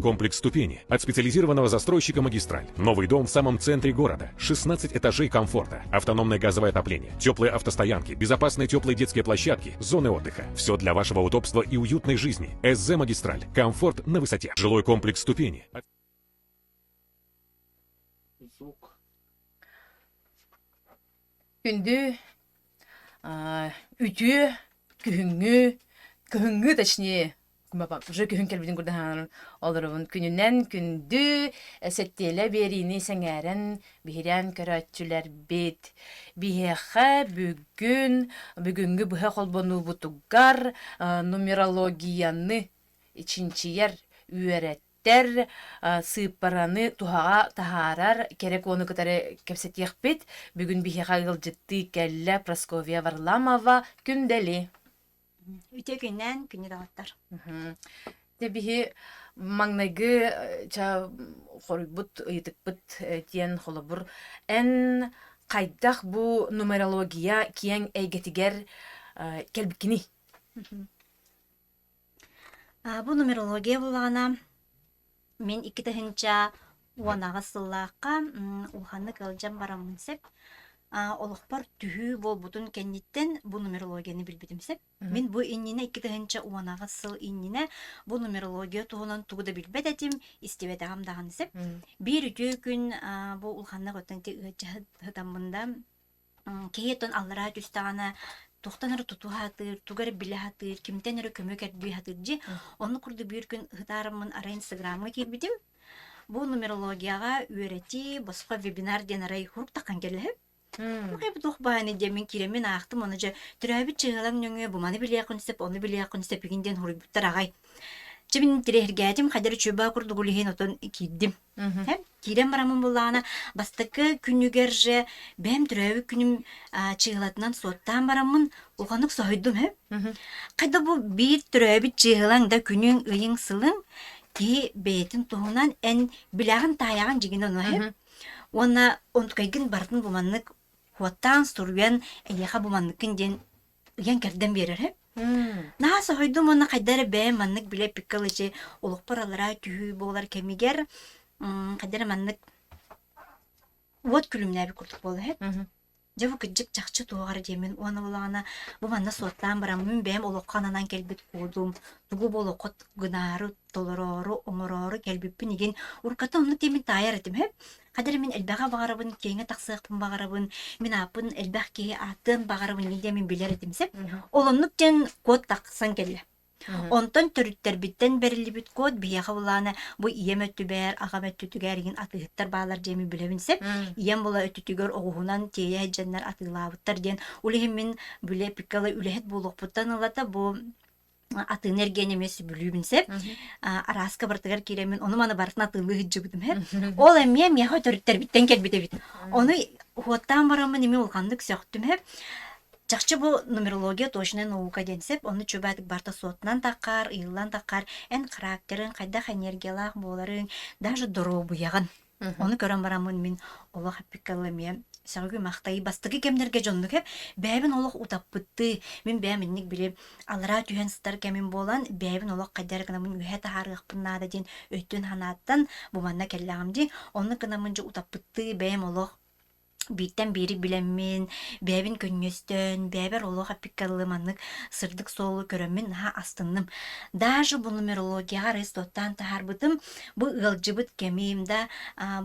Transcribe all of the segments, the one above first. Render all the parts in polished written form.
комплекс «Ступени» от специализированного застройщика «Магистраль». Новый дом в самом центре города. 16 этажей комфорта, автономное газовое отопление, теплые автостоянки, безопасные теплые детские площадки, зоны отдыха. Все для вашего удобства и уютной жизни. СЗ «Магистраль». Комфорт на высоте. Жилой комплекс «Ступени». Звук. Күндү үтүө күһүҥҥү кыһыҥҥы точнее уже күһүн кэлбитин курдук олоробун күнүнэн күндү сэттиэлэ биэриини сэҥээрэн биһирээн көрөөччүлэрбит биһиэхэ бүгүн бүгүҥҥү быһа холбонуубутугар нумерологияны чинчийэр үөрэт тэр сыыппараны туһаҕа таһаарар кэрэ куону кытары кэпсэтиэхпит. Бүгүн биһиэхэ ыалдьыттыы кэллэ Прасковья Варламова Күндэли. Үтүө күннээн күнү доҕоттор. Те биһи маҥнайгы ча хоруйбут ыйытыкпыт диэн холобур эн хайдах бу нумерология киэҥ эйгэтигэр кэлбиккиний? Бу нумерология буоллаҕына, мин 2018 сыллаахха улаханнык ыалдьан бараммын сөп. Олохпор түһүү буолбутун кэнниттэн бу нумерологияны билбитим сөп. Мин бу иннинэ 2018 сыл иннинэ бу нумерология туһунан тугу да билбэт этим, истибэтэҕим даҕаны сөп. Биир үтүө күн бу улаханнык оттон ити ыалдьа сытаммын да Киһи оттон аллараа түстэҕинэ туохтан эрэ тутуһа сатыыр, тугу эрэ билэ сатыыр, кимтэн эрэ көмө көрдүү сатыыр дии. Оннук курдук биир күн ыһытаарыммын арай Инстаграмҥа киирбитим. Бу нумерологияҕа үөрэтии, босхо вебинар диэн арай хурук таххан кэллэһим. Бу туох баайыный диэн мин киирэммин аахтым, ону дьэ төрөөбүт чыһылаҥ нөҥүө бу маны билиэххин сөп, ону билиэххин сөп игин диэн суруйбуттар аҕай. Чэ мин интэриэһиргээтим, хайдах эрэ чуйбаа курдук ол иһин отон киирдим. Киирэн бараммын буллаҕына, бастакы күнүгэр же бэйэм төрөөбүт күнүм чыыһылатынан суоттаан бараммын улаханнык соһуйдум һэ. Хайда бу биир төрөөбүт чыыһылаҥ да күнүҥ, ыйыҥ, сылыҥ киһи бэйэтин туһунан эн билэҕин таайаҕын дьигин ону һэ. Уонна онтукайгын барытын бу маннык хуоттаан суруйан эйиэхэ бу манныккын диэн ыйан-кэрдэн биэрэр һэ. Наһаа соһуйдум уонна хайда эрэ бэйэм маннык билэ пиккалычы олохпор аллараа түһүү буолар кэмигэр хайда эрэ маннык уот күлүмнээбит курдук буола иһит. Дьэ бу кырдьык чахчы туох эрэ диэммин уонна буоллаҕына бу манна суоттаан бараммын бэйэм олоххо ананан кэлбит кодум тугу бу олоххо гынаары толороору оҥороору кэлбиппин игин урукката оннук диэммин таайар этим һэ Хадыр мин элбэҕи баҕарабын, киэҥэ тахсыахпын баҕарабын, мин ааппын элбэх киһи ааттыан баҕарабын диэн мин билэр этим сөп. Ол оннук диэн код тахсан кэллэ. Онтон төрүттэрбиттэн бэриллибит код биһиэхэ булаана бу ийэм өттүбэр, аҕам өттүтүгэр игин атыыһыттар баалар диэн мин билэбин сөп. Ийэм була өттүтүгэр оҕуһунан тиэйэ сылдьаннар атыылаабыттар диэн. Ол иһин мин билэ пиккала үлэһит буолуохпуттан ылата бу атыыны эргиэн эмиэ сөбүлүүбүн сөп. Арааска барытыгар киирэммин ону-маны барытын атыылыы сылдьыбытым сөп. Ол эмиэ миэхэ төрүттэрбиттэн кэлбит эбит. Ону уоттаан бараммын эмиэ улаханнык сөхтүм сөп. Чахчы бу нумерология точная наука диэн сөп. Ону чубаатык барыта суотунан таххар, ыйыллан таххар, эн характерыҥ, хайдах энергиялаах буоларыҥ, даже доруобуйаҕын. Ону көрөн бараммын мин олох эппиккэ дылы эмиэ сөҕүгү-махтайыы бастакы кэмнэргэ дьоннук эп бэйэбин олох утаппыттыы мин бэйэм инник били аллараа түһэн сытар кэмим буолан бэйэбин олох хайдах эрэ гынаммын үөһэ таһаарыахпын наада диэн өйтөн санааттан бу манна кэллэҕим дии оннук гынаммын дьэ утаппыттыы бэйэм олох бииртэн биири билэммин, бэйэбин көнньүөстөн, бэйэбэр олох эппиккэ дылы маннык сырдык суолу көрөммүн наһаа астынным. Даже бу нумерологияҕа арыыс-туоттаан таһаарбытым, бу ыалдьыбыт кэмим да,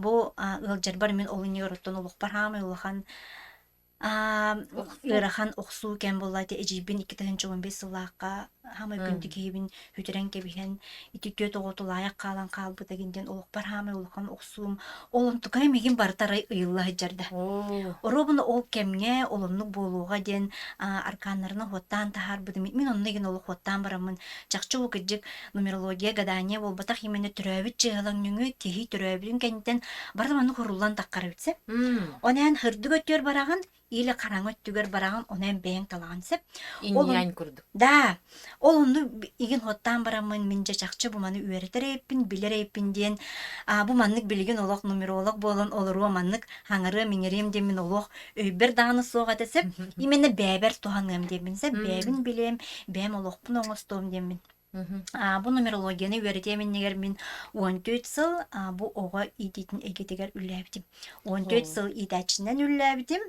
бу ыалдьарбар мин ол иннигэр оттон олохпор хаамай улахан ыарахан охсуу кэм буолла ити эдьиийбин 2015 сыллаахха хаамай күндү киһибин сүтэрэн кэбиһэн ити түөрт оҕо тулаайах хаалан хаалбыт эгин диэн олохпор хаамай улахан охсуум ол онтукайым игин барыта арай ыйылла сылдьарда оруобуна ол кэмҥэ олоннук буолуоҕа диэн арканнарына хуоттаан таһаарбытым мин онно игин олох хуоттаан бараммын чахчы бу кырдьык нумерология гадание буолбатах именно төрөөбүт чыһылаҥ нөҥүө киһи төрөөбүтүн кэнниттэн барыта маннык хуруллан таххар эбит сеп онон хырдык өттүгэр бараҕын или хараҥа өттүгэр бараҕын онон бэйэҥ талаҕын сеп ол Инь-янь курдук. Да, ол онну игин хуоттаан бараммын мин дьэ чахчы бу маны үөрэтэр эбиппин, билэр эбиппин диэн а, бу маннык билигин олох нумеролог буолан олоруом маннык хаҥарыам иҥэриэм диэн мин олох өйбөр даҕаны суох этэ сеп именно бэйэбэр туһаныам диэммин сеп бэйэбин билиэм бэйэм олохпун оҥостуом диэммин. Бу нумерологияны үөрэтиэм иннигэр мин 14 сыл бу оҕо иитиитин эйгэтигэр үлэлээбитим. 14 сыл иитээччинэн үлэлээбитим.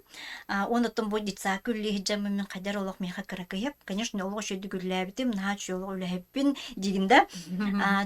Онуттан бу детсадка үлэлии сылдьаммын мин хайдар олох миэхэ кыракыйап. Конечно, олох үчүгэйдик үлэлээбитим, наһаа үчүгэй олох үлэһиппин диигин да.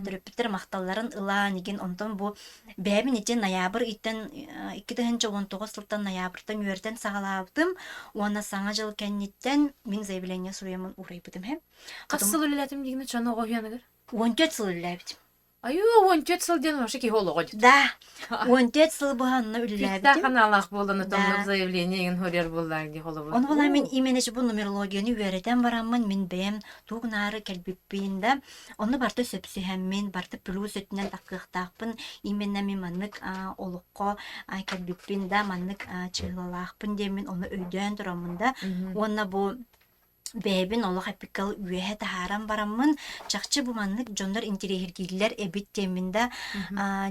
Төрөппүттэр махталларын ылаан игин онтон бу бэйэбин ити ноябрь ыйтан 2019 сылтан ноябрьтан үөрэтэн саҕалаабытым уонна Саҥа дьыл кэнниттэн мин заявление суруйаммын уурайбытым. Хас сыл үлэлээтим диигинэ чон оҕо уһуйааныгар? 14 сыл үлэлээбитим. Айуу, 14 сыл диэн вообще киһи олоҕо дии. Да, 14 сыл быһа онно үлэлээбитим. ханаалаах буолан отоннук заявление игин хорьор буоллаах дии холобур. Ону була мин именно бу нумерологияны үөрэтэн бараммын мин бэйэм туох наары кэлбиппин да онно барыта сөпсүһэммин барыта плюс өттүнэн таккыахтаахпын именно мин маннык олоххо кэлбиппин да маннык чыһылалаахпын диэммин ону өйдөөн тураммын да уонна бу бэйэбин олох эпикал үөһэ таһааран бараммын, чахчы бу маннык дьоннор интириэһиргииллэр эбит диэммин да,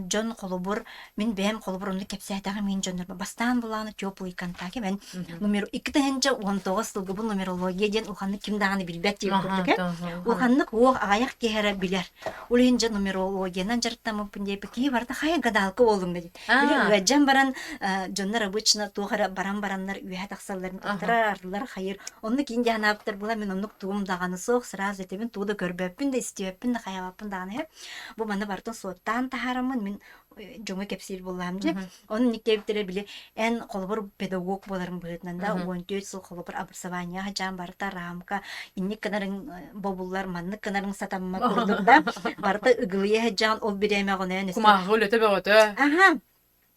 дьон холобур, мин бэйэм холобур оннук кэпсээтэҕим иһин дьоннор бастаан булааны теплый контакт мен номер 2019 сылга бу нумерология диэн улаханнык ким даҕаны билбэт диэн курдук э улаханнык уох аҕыйах киһи эрэ билэр ол иһин дьэ нумерологиянан дьарыктаммыппын диэбит киһи барыта хайа гадалка буоллум диэн Били ыалдьан баран, дьоннор обычно туох эрэ баран бараннар үөһэ тахсалларын туттарар, ардылар хайыр. Оннук киин дьаһанаабыттар була мин оннук тугум даҕаны суох, сразу этэбин, тугу да көрбөппүн да, истибэппин да, хайаабаппын даҕаны иһэ. Бу маны барытын суоттаан таһаараммын мин дьоҥҥо кэпсиир буоллаҕым дии. Ону никтээбиттэрэ били эн холобур педагог буоларыҥ быһыытынан да 14 сыл холобур образование хадьаан барыта рамка инник гынарыҥ бобуллар маннык гынарыҥ сатаммат курдук да барыта ыгылыйа сылдьаҕын ол бириэмэҕинэн Кумааҕы үлэтэ бөҕөтө. Аха.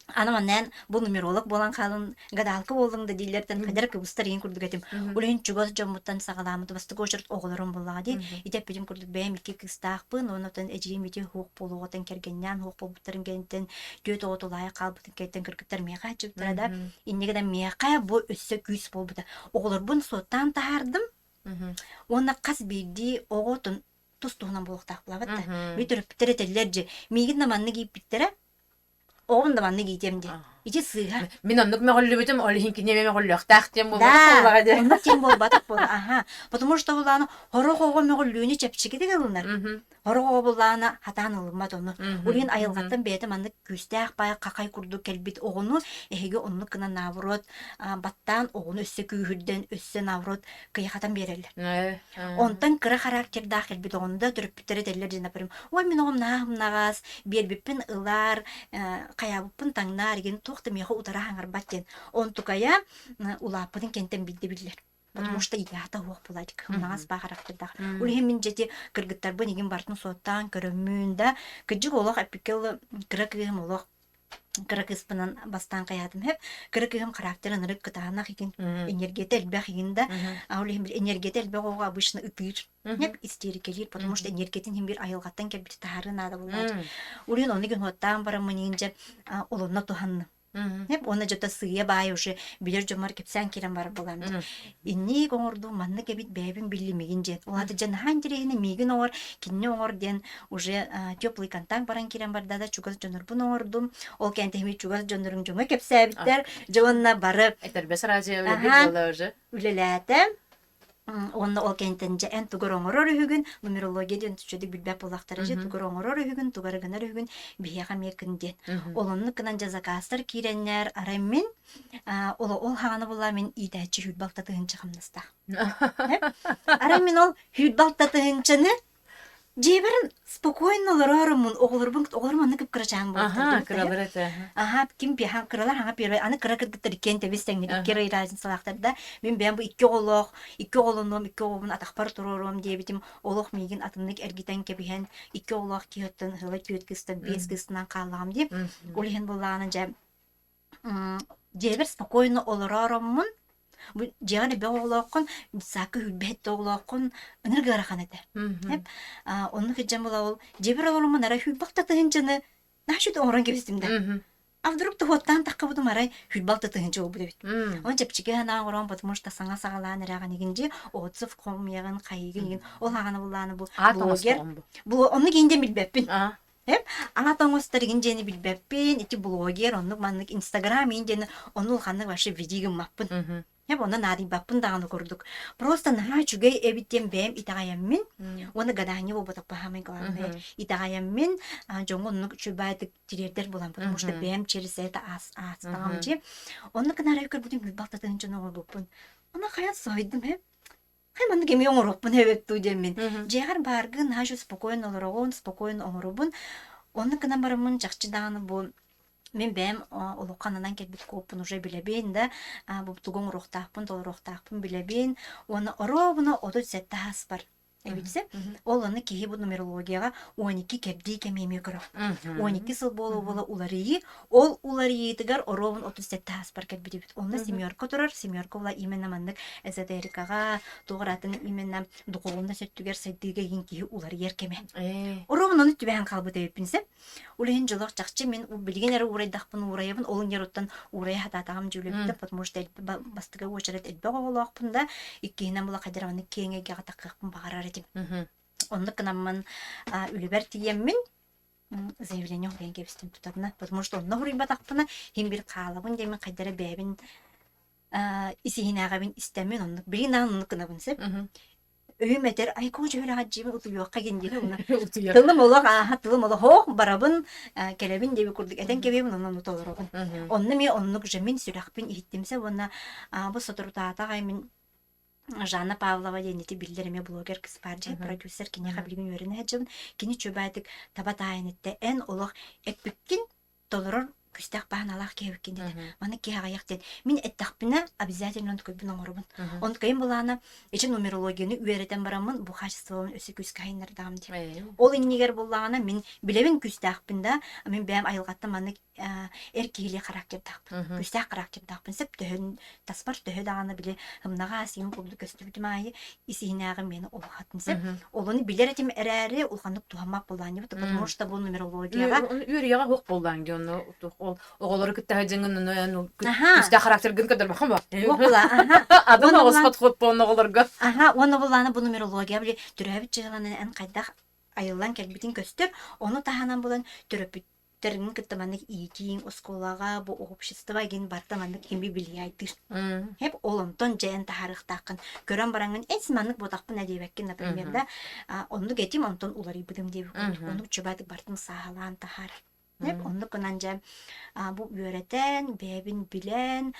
Аны маннаан бу нумеролог буолан хаалын гадалка буоллуҥ да дииллэртэн хайдах кыбыстар иһин курдук этим. Ол иһин чугас дьоммуттан саҕалааммыт бастакы очерт оҕолорум буоллаҕа дии. Ити эппитим курдук бэйэм икки кыыстаахпын, онон эдьиийим ити суох буолуоҕуттан кэргэннээн суох буолбуттарын кэнниттэн түөрт оҕо тулаайах хаалбытын кэнниттэн кыргыттар миэхэ аччыктара да. Иннигэ да миэхэ бу өссө күүс буолбута. Оҕолорбун суоттаан таһаардым. Уонна хас биирдии оҕотун тус-туһунан буолуохтаах буолабыт да. Ми төрөппүттэр этэллэр дьэ, миигин да маннык ииппиттэрэ, оҕом да маннык иитиэм диэн. Ити сыыһа. Мин оннук мөҕүллүбүтүм, ол иһин кини эмиэ мөҕүллүөхтээх диэн буолбатах буоллаҕа дии. Оннук диэн буолбатах буолла. Аха. Потому что булааны хорох оҕо мөҕүллүүнү чэпчэкитик ылынар. Хорох оҕо буллаана хатаан ылыммат ону. Ол иһин айылҕаттан бэйэтэ маннык күүстээх баай хахай курдук кэлбит оҕону эһиги оннук гынан наоборот баттаан оҕону өссө күүһүрдэн, өссө наоборот кыйахатан биэрэллэр. Онтон кыра характердаах кэлбит оҕону да төрөппүттэрэ этэллэр дьэ например, ой мин оҕом наһаа ымнаҕас, биэрбиппин ылаар, хайаабыппын таҥнаар игин туох да миэхэ утара хаҥарбат диэн. Онтукайа улааппытын кэнтэн биирдэ биллэр. Потому что идеята суох буолааччы ымнаҕас баа характердаах. Ол иһин мин дьэти кыргыттарбын игин бартын суоттаан көрөммүн да, кырдьык олох эппиккэ кыра кыыһым олох кыра кыыспынан бастаан хайаатым сөп. Кыра кыыһым характер ынырык кытаанах игин, энергията элбэх игин да. А ол иһин энергията элбэх оҕо обычно ытыыр, неп истерикэлиир, потому что энергиятин иһин бир айылҕаттан кэлбити таһаарыы наада буолааччы. Ол иһин ону игин уоттаан бараммын игин дьэ олонно туһанным. Неп уонна дьото сыыйа баай уже билэр дьоммор кэпсээн киирэн барар буолаам дьэ. Инник оҥордум, маннык эбит бэйэбин биллимигин диэн. Ол аата дьэ наһаа интэриэһинэй миигин оҥор, кинини оҥор диэн уже теплый контакт баран киирэн барда да чугас дьоннорбун оҥордум. Ол кэнтэһими чугас дьоннорум дьоҥҥо кэпсээбиттэр. Дьэ уонна бары Этэрбэс радио үлэлиир буолла уже. Үлэлээтэ. Уонна ол кэнниттэн дьэ эн тугар оҥорор үһүгүн, нумерология диэн үчүгэйдик билбэт буоллахтара дьэ тугар оҥорор үһүгүн, тугар гынар үһүгүн биһиэхэ эмиэ кын диэн. Ол оннук гынан дьэ заказтар киирэннэр, арай мин ол ол хаҕана буолла мин иитээччи сүүрбэ алта тыһыынча хамнастаах. Арай мин ол сүүрбэ алта тыһыынчаны Дьиэбэр спокойно олороруммун, оҕолорбун оҕолорум онно кып-кырачаан буолбуттар Аһаа, кыралар этэ. Аһаа, ким пиаха кыралар хаҥа первый, аны кыра кыргыттар иккиэн тэбис тэҥнэр, икки эрэ разницалаахтар да. Мин бэйэм бу икки оҕолоох, икки оҕолонуом, икки оҕобун атахпар туруоруом диэбитим, олох миигин атыннык эргитэн кэбиһэн, икки оҕолоох киһи оттон ыла түөрт кыыстан биэс кыыстынан хааллаҕым дии. Ол иһин буоллаҕына дьэ дьиэбэр спокойно олороороммун, бу дьиэҕэр элбэх оҕолооххун, детсадка сүүрбэһит оҕолооххун ынырык ыарахан этэ. Оннук сылдьан була ол дьиэбэр олороммун арай сүүрбэх да тыһыынчаны наһаа оҥорон кэбистим да. А вдруг туһуоттаан таххабытым арай сүүрбэ алта тыһыынча буолбут эбит. Онон чэпчэки санаа оҥорон, потому что саҥа саҕалаан эрэҕин игин дьи отзыв хомуйаҕын хайыгын игин ол хаҕана буллааны бу блогер бу оннук иин диэн билбэппин. Эп, аат оҥостор игин диэни билбэппин, ити блогер, оннук маннык инстаграм иин диэни ону улаханнык вообще веди гыммаппын. Эп онно наадыйбаппын даҕаны курдук. Просто наһаа үчүгэй эбит диэн бэйэм итэҕэйэммин уонна гадание буолбатах самое главное итэҕэйэммин дьоҥҥо оннук үчүгэйдик тириэрдэр буолан потому что бэйэм через это аастаҕым дии. Онно гынары көрбүтүм билбалтатын дьон оҥорбуппун. Аны хайа соһуйдум ээ. Хай маннык эмиэ оҥоруохпун эбит дуу диэммин. Дьиэҕэр бааргын наһаа үчүгэй спокойно олороҕун, спокойно оҥоробун. Оннук гынан бараммын чахчы даҕаны бу мин бэйэм олоххо ананан кэлбит куоппун уже билэбин да, бу тугу оҥоруохтаахпын, толоруохтаахпын билэбин. Уонна оруобуна 37 ааспар эбитсэ. Ол аны киһи бу нумерологияҕа 12 кэрдии кэми эмиэ көрөр. 12 сыл буола-буола уларыйыы, ол уларыйыытыгар оруобун 37 ааспар кэлбит эбит. Онно семерка турар, семерка була именно маннык эзотерикаҕа, туох атын именно духовность өттүгэр сайдыыга иин киһи уларыйар кэмэ. Оруобун ону түбэһэн хаалбыт эбиппин сеп. Ол иһин дьолох чахчы мин билигин эрэ уурайдахпын уурайабын, ол иһин уурайа сатаатаҕым дьүүлэбиттэн, потому что бастакы уочарат элбэх оҕолоохпун да, иккиһинэн була хайдах аны киэҥ эйгэҕэ таххыахпын баҕарар этим. Оннук гынаммын үлэбэр тиийэммин заявление оҥорон кэбистим тутатына, потому что онно суруйбатахпына иһин бир хаалабын диэмин хайдара бэйэбин ис-иһинээҕэбин истэммин оннук билигин даҕаны оннук гынабын сөп. Өйүм этэр, айкоо дьүһүлэҕэ дьиэбин утуйуохха гин диэн уонна тылым олох ааһа тылым олох оох барабын кэлэбин диэби курдук этэн кэбиэбин онон толоробун. Онно эмиэ оннук же мин сүрэхпин иһиттимсэ уонна бу соторутаатаҕай мин Жанна Павлова диэн ити биллэр эмиэ блогер кыс баар дьэ продюсер киниэхэ билигин үөрэнэ сылдьабын. Кини чубаатык таба таайан эттэ эн олох эппиккин толорор күүстээх баһаналаах киһи эбиккин диэтэ. Маны киһи аҕыйах диэн. Мин эттэхпинэ обязательно онтукайбын оҥоробун. Онтукайым былаана ичи нумерологияны үөрэтэн бараммын бу качествобун өссө күүскэ хайыннардаҕым диэн. Ол иннигэр буллаҕына мин билэбин күүстээхпин да, мин бэйэм айылҕаттан маннык эр киһилии характердаахпын. Күүстээх характердаахпын. Сөп төһөн таспар төһө даҕаны били ымнаҕа сиин курдук көстүбүтүм аайы ис иһинээҕи миэнэ улахатын сөп. Олону билэр этим эрээри улаханнык туһаммат буолаан потому что бу нумерологияҕа үөрүйэҕэ суох буоллаан дьон ол оҕолору кытта сылдьыҥын күүстээх характергын көрдөрбөххө ба атын оҕоспот хотпуон оҕолорго аха уонна буллаана бу нумерология били төрөөбүт дьыаланы эн хайдах айыллан кэлбитин көстөр ону таһынан булан төрөппүт Тэрин кытта маннык иитииҥ оскуолаҕа бу общество игин барыта маннык кими влияйдыыр. Хеп ол онтон дьэ эн таһаарыахтааххын. Көрөн бараҥҥын эн маннык буотахпын диэбэккин, например, да, оннук этим онтон уларыйбытым диэбит курдук. Оннук чубаатык барытын сааһылаан таһаарар. Хеп оннук гынан дьэ бу үөрэтэн, бэйэбин билэн,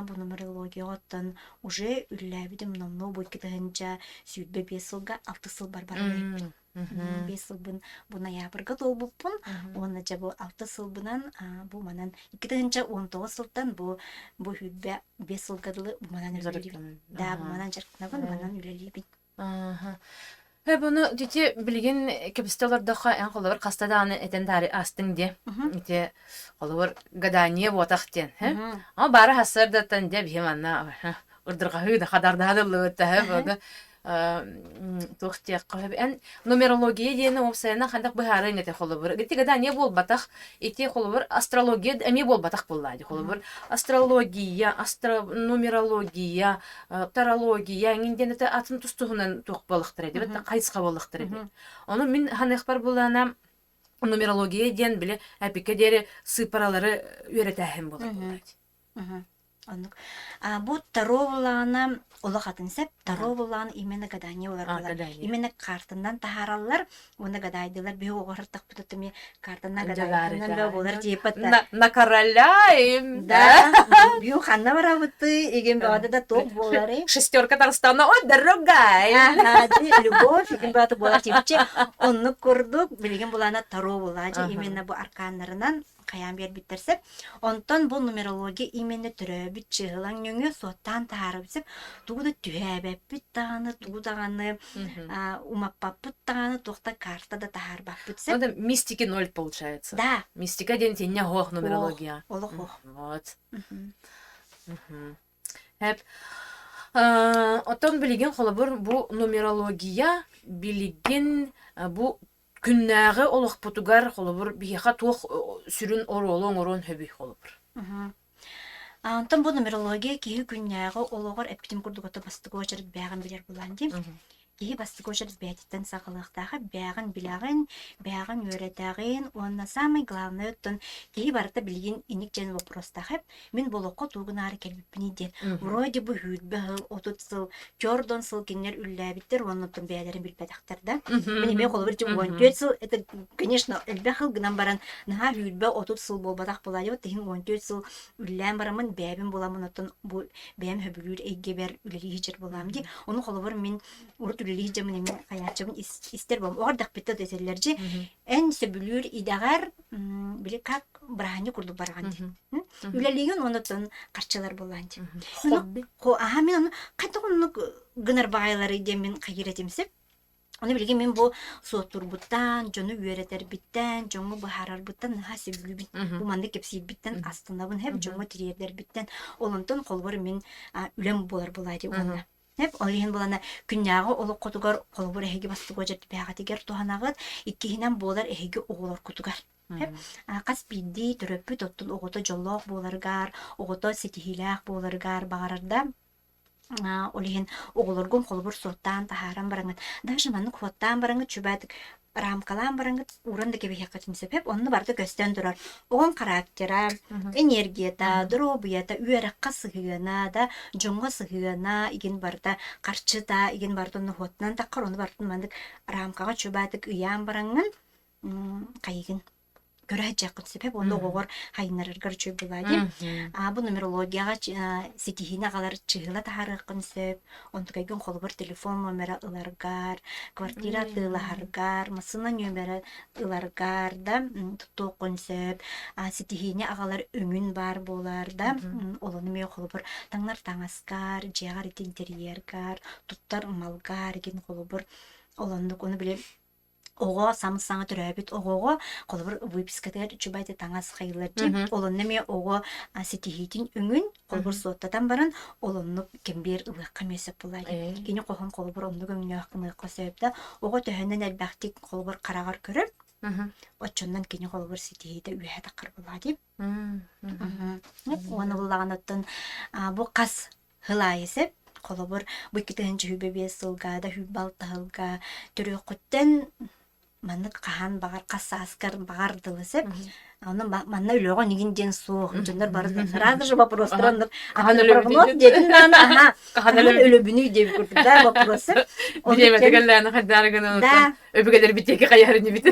бу нумерологияҕа оттон уже үллээбитим номнуо бу 2025 сылга 6 сыл барбаран эбиппин. 5 сылбын бу ноябрьга туолбуппун уонна дьэ бу 6 сылбынан бу манан 2019 сылтан бу бу сүүрбэ 5 сылга дылы бу манан үлэлиибин. Да, бу манан дьарыктанабын, манан үлэлиибин. Э, буну дити билигин кэпсэтэ олордоххо эн холобур хаста даҕаны этэн таары астыҥ диэ. Ити холобур гадание буотах диэн. Ама баара хассардаттан дьэ биһи манна ырдырҕаһыы да хадардаһа ыллыбыт да буоду туох диэххэ эн нумерология диэни уопсайынан хайдах быһаарыаҥ этэ холобур ити гадание буолбатах ити холобур астрология эмиэ буолбатах буоллаа дии холобур астрология астро нумерология тарология эҥин диэн это атын тус-туһунан туох буоллахтара дии хайысха буоллахтара дии ону мин ханыахпар булаана нумерология диэн били эпикке диэри сыыппаралары үөрэтээһин буолар буоллаа дии Оннук. А бу Таро булаана олох атын сеп. Таро булаан именно гадание олар булар. Именно картанан таһаараллар. Уонна гадайдылар биһи оҕорортахпыт отуми картанан гадайдынан да болар тиеппат. На короля им. Да. Бью ханна барабыты, игин баҕада да топ болары. Шестерка таҕыстаҕына, ой, дорогая. Ага, любовь, игин баҕата болар тиепче. Оннук курдук билигин булаана Таро булаажа именно бу арканнарынан хайаан биэрбиттэр сөп. Онтон бу нумерология именно төрөөбүт чыһылаҥ нөҥүө суоттаан таһаарабыт сөп. Тугу да түһээбэппит даҕаны, тугу даҕаны умаппаппыт даҕаны, туох да карта да таһаарбаппыт сөп. Ну, мистики ноль получается. Да. Мистика диэн синньэ оһох нумерология. Олох ох. Вот. Эп. Оттон билигин холобур бу нумерология билигин бу Күннээҕи олохпутугар, холобур, биһиэхэ туох сүрүн оруолу оҥоруон сөбүй, холобур? Онтон бу нумерология киһи күннээҕи олоҕор эппитим курдук ото бастакы уочарат бээҕин билэр булаан дии. Киһи бастакы очерт бэйэтиттэн саҕалыахтааҕа, бэйэҕин билэҕин, бэйэҕин үөрэтэҕин уонна самый главное оттон киһи барыта билигин инник диэн вопростаах эбит. Мин бу олоххо тугу гынаары кэлбиппиний диэн. Вроде бы 20 сыл, 30 сыл, чордон сыл кинилэр үллээбиттэр уонна оттон бэйэлэрин билбэтэхтэр да. Мин эмиэ холобур 14 сыл, это, конечно, элбэх сыл гынан баран наһаа 20-30 сыл буолбатах буолаайы, вот иһин 14 сыл үллээн бараммын бэйэбин буламмын оттон бу бэйэм сөбүлүүр эйгэбэр үлэлии сылдьар буолаам дии. Ону холобур мин урут үлэлии сылдьаммын эмиэ хайааччыбын истэр буолам. Оҕор дахпытта да этэллэр дьи эн сөбүлүүр идэҕэр били как бырааһынньык курдук бараҕын диэн. Үлэлиигин оннуттан харчылар буолаан дии. Аха мин ону хайдах оннук гынар баҕайылары диэн мин хайыыр этим сөп. Ону билигин мин бу суоттуурбуттан, дьону үөрэтэрбиттэн, дьоҥҥо быһаарарбыттан наһаа сөбүлүүбүн. Бу маннык кэпсиирбиттэн астынабын, хэп дьоҥҥо тириэрдэрбиттэн. Ол онтон холобур мин үлэм буолар буолаа дии уонна. Хэп ол иһин булана күннээҕи олоххутугар холобур эһиги бастакы дьэрдибээҕитигэр туһанаҕыт, иккиһинэн буолар эһиги оҕолоргутугар. Хэп хас биирдии төрөппүт оттон оҕото дьоллоох буоларыгар, оҕото ситиһиилээх буоларыгар баҕарар да Ол иһин оҕолоргун холобур суоттаан таһааран бараҥҥыт, даже маннык суоттаан бараҥҥыт чубаатык рамкалаан бараҥҥыт ууран да кэбиһиэххитин сөп онно барыта көстөн турар. Оҕоҥ характера, энергията, доруобуйата, үөрэххэ сыһыана да, дьоҥҥо сыһыана игин барыта харчыта игин барыта онно суоттанан таххар ону барытын маннык рамкаҕа чубаатык ыйаан бараҥҥын хайыгын көрө сылдьыаххын сөп уонна оҕоҕор хайыннараргар үчүгэй буолаа дии. А бу нумерологияҕа ситиһиини аҕалар чыһыла таһаарыаххын сөп. Онтукайгын холобур телефон номера ыларгар, квартира атыылаһаргар, массыына нүөмэрэ ыларгар да туттуоххун сөп. Ситиһиини аҕалар өҥүн баар буолар да олону эмиэ холобур таҥнар таҥаскар, дьиэҕэр ити интерьергар, туттар малгар игин холобур олоннук ону били Оҕо саҥа төрөөбүт оҕоҕо холобур выпискатыгар үчүгэй таҥас хайыллар дии. Ол онно эмиэ оҕо ситиһиитин өҥүн холобур суоттатан баран ол оннук кэмбиэр ылыахха эмиэ сөп буолаа дии. Кини хоһун холобур оннук өҥнөөх гыныахха сөп да оҕо төһөнөн элбэхтик холобур хараҕар көрөр оччонон кини холобур ситиһиитэ үөһэ таххар буолаа дии. Уонна буллаҕына оттон бу хас Сыл аайы сөп. Холобур, бу 2025 сылга да 26 сылга төрүөххүттэн маннык хаһан баҕар хас сааскар баҕар дылы сөп. Онон манна үлэҕэ нигин диэн суох. Дьоннор бары сразу же вопростар оннук Хаһан прогноз өлөбүнүй диэтин даҕаны аха хаһан хаһан өлөбүнүй диэбит курдук да вопрос сөп. Оннук Бириэмэтэ диэн кэллээн хайдаары гынан да оттон өбүгэлэрбит диэки хайыһар инибит.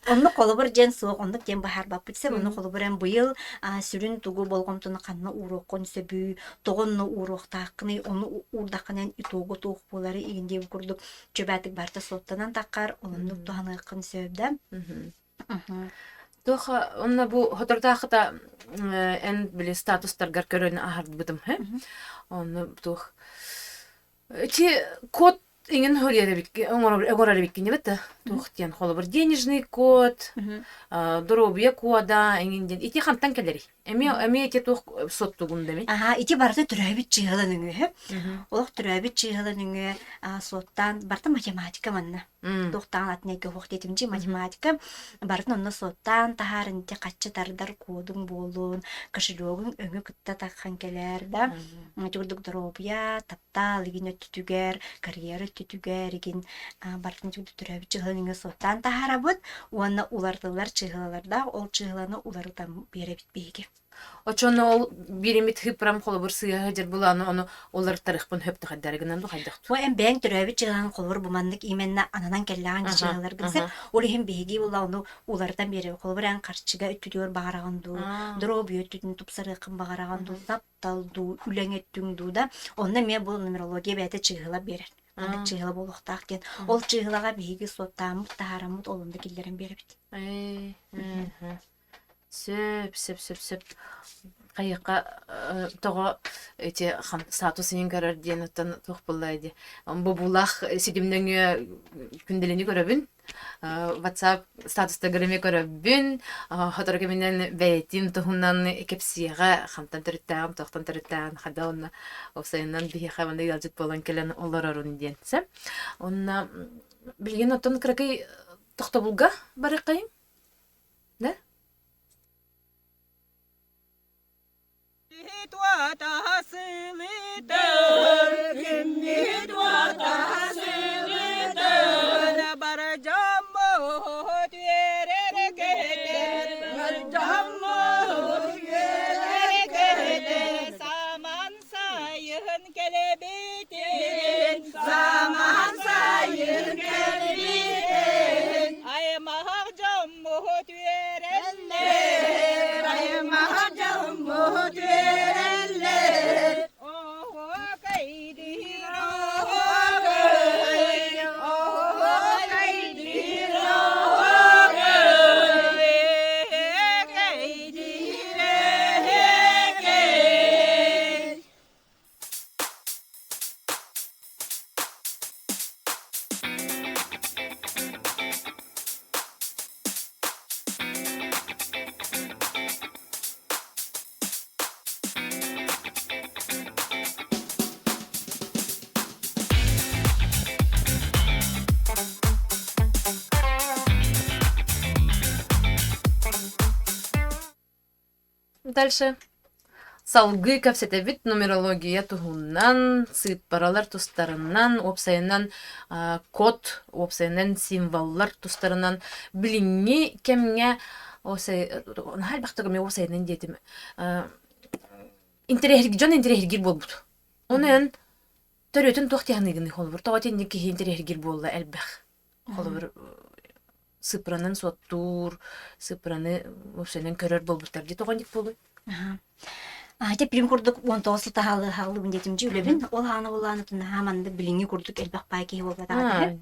Оннук холобур диэн суох, оннук диэн быһаарбаппыт сөп. Онно холобур эн быйыл сүрүн тугу болҕомтону ханна ууруоххун сөбүй, тоҕо онно ууруохтааххыный, ону уурдаххына эн итога туох буоларый игин диэбит курдук чөбөтүк барыта суоттанан таххар, оннук туһаныаххын сөп да. Туох онно бу соторутаахыта эн били статустаргар көрөн аһарбытым һэ. Онно туох Ити код иҥин оҥорор эбиккин эбит да туох диэн холобур денежный код, доруобуйа кода иҥин диэн ити хантан кэлэрий? Эмиэ эмиэ ити туох суоттугун да эми? Аха, ити барыта төрөөбүт чыыһыла нөҥүө. Олох төрөөбүт чыыһыла нөҥүө суоттаан барыта математика манна. Туохтаан атын эйгэ уһуох диэтим дии математика барытын онно суоттаан таһааран ити хаччы тардар кодуҥ буолуун, кошелегуҥ өҥө кытта таххан кэлээр да. Ити курдук доруобуйа, таптал игин өттүтүгэр, карьера өттүтүгэр игин барытын төрөөбүт чыһылан иҥэ суоттаан таһаарабыт уонна уларытыллар чыһылалардаах ол чыһыланы уларытан биэрэбит биһиги. Оччону ол бииримит хыпрам холобур сыыһа сылдьар булааны ону уларыттарыахпын хөп хайдары гынан ду хайдах Бу эн бэйэҥ төрөөбүт чыһылан холобур бу маннык именно ананан кэллэҕиҥ чыһыларгын сеп ол иһин биһиги була ону уларытан биэрэбит холобур эн харчыга өттүтүгэр баҕараҕын дуу доруобуйа өттүтүн тупсарыаххын баҕараҕын дуу таптал дуу, үлэҥ өттүҥ дуу да, онно эмиэ бу нумерология бэйэтэ чыыһыла биэрэр. Маннык чыыһыла буолуохтаах диэн. Ол чыыһылаҕа биһиги суоттааммыт, таһаараммыт ол онно киллэрэн биэрэбит. Сөп, сөп, сөп, сөп. Хайыахха тоҕо ити статус иһин көрөр диэн оттон туох буолла дии. Бобуулаах ситим нөҥүө күндэлини көрөбүн. WhatsApp статустаргар эмиэ көрөбүн. Сотору кэминэн бэйэтин туһунан кэпсиэҕэ хантан төрүттээҕин, туохтан төрүттээҕин хада уонна уопсайынан биһиэхэ манна ыалдьыт буолан кэлэн олорорун диэн. Сөп. Уонна билигин оттон кыракый тохтобулга барыаххайыҥ? Да? кыһын кэлэбитин, самаан сайын кэлбитин, аймах дьоммут үөрэллэр, аймах дьоммут үөрэллэр. Оһуокайдыыр оһуокай, оһуокайдыыр оһуокай, эһэкэйдиир эһэкэй. Дальше. Салгыы кэпсэтэбит нумерология туһунан, сыыппаралар тустарынан, уопсайынан код, уопсайынан символлар тустарынан билиҥҥи кэмҥэ наһаа элбэхтик эмиэ уопсайынан диэтим интэриэһиргиир дьон интэриэһиргиир буолбут. Ону эн төрүөтүн туох дии саныыгыный холобур тоҕо итинник киһи интэриэһиргиир буолла элбэх холобур сыппыранан суоттуур сыппыраны уопсайынан көрөр буолбуттар дии тоҕо инник буолуй Аа, Ити курдук 19 сыл таһаалыыбын диэтим дьи үлэбин. Ол хаана булааны наһаа маннык билиҥҥи курдук элбэх паай киһи буолбатаҕа этэ.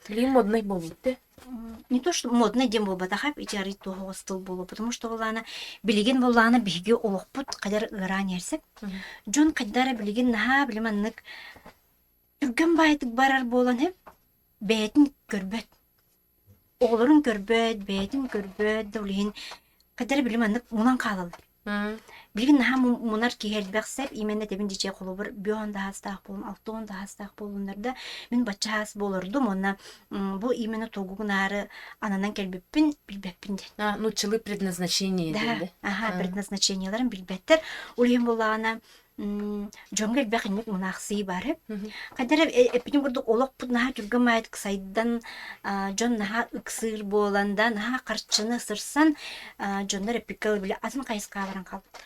Билигин моднай буолбут те. Не то что моднай диэн буолбатаха, ити арый туоһуҕас тыл буолуо, потому что булаана билигин булаана биһиги олохпут хайдар ыараан иһэрсэ. Дьон хайдара билигин наһаа били маннык түргэн баайтык барар буолан иһэ бэйэтин көрбөт. Оҕолорун көрбөт, бэйэтин көрбөт да ол иһин хайда эрэ били маннык мунан хаалаллар. Билигин наһаа мунар киһи элбэх сэп, именно этэбин дьиэ холобур бүөн да хаастаах буолун, алтыан да хаастаах буолуннар да мин бачча хаас буолордум уонна бу именно тугу гынаары ананан кэлбиппин билбэппин диэн. А, нууччалыы предназначение Да, аха, предназначениеларын билбэттэр. Ол иһин буоллаҕына дьоҥҥо элбэх инник мунаахсыйыы баар эбит. Хайда эрэ эппитим курдук олохпут наһаа түргэн маайытык сайдан, дьон наһаа ыксыыр буолан да, наһаа харчыны сырсан, дьоннор эппиккэ дылы били атын хайысхаҕа баран хаалбыттар.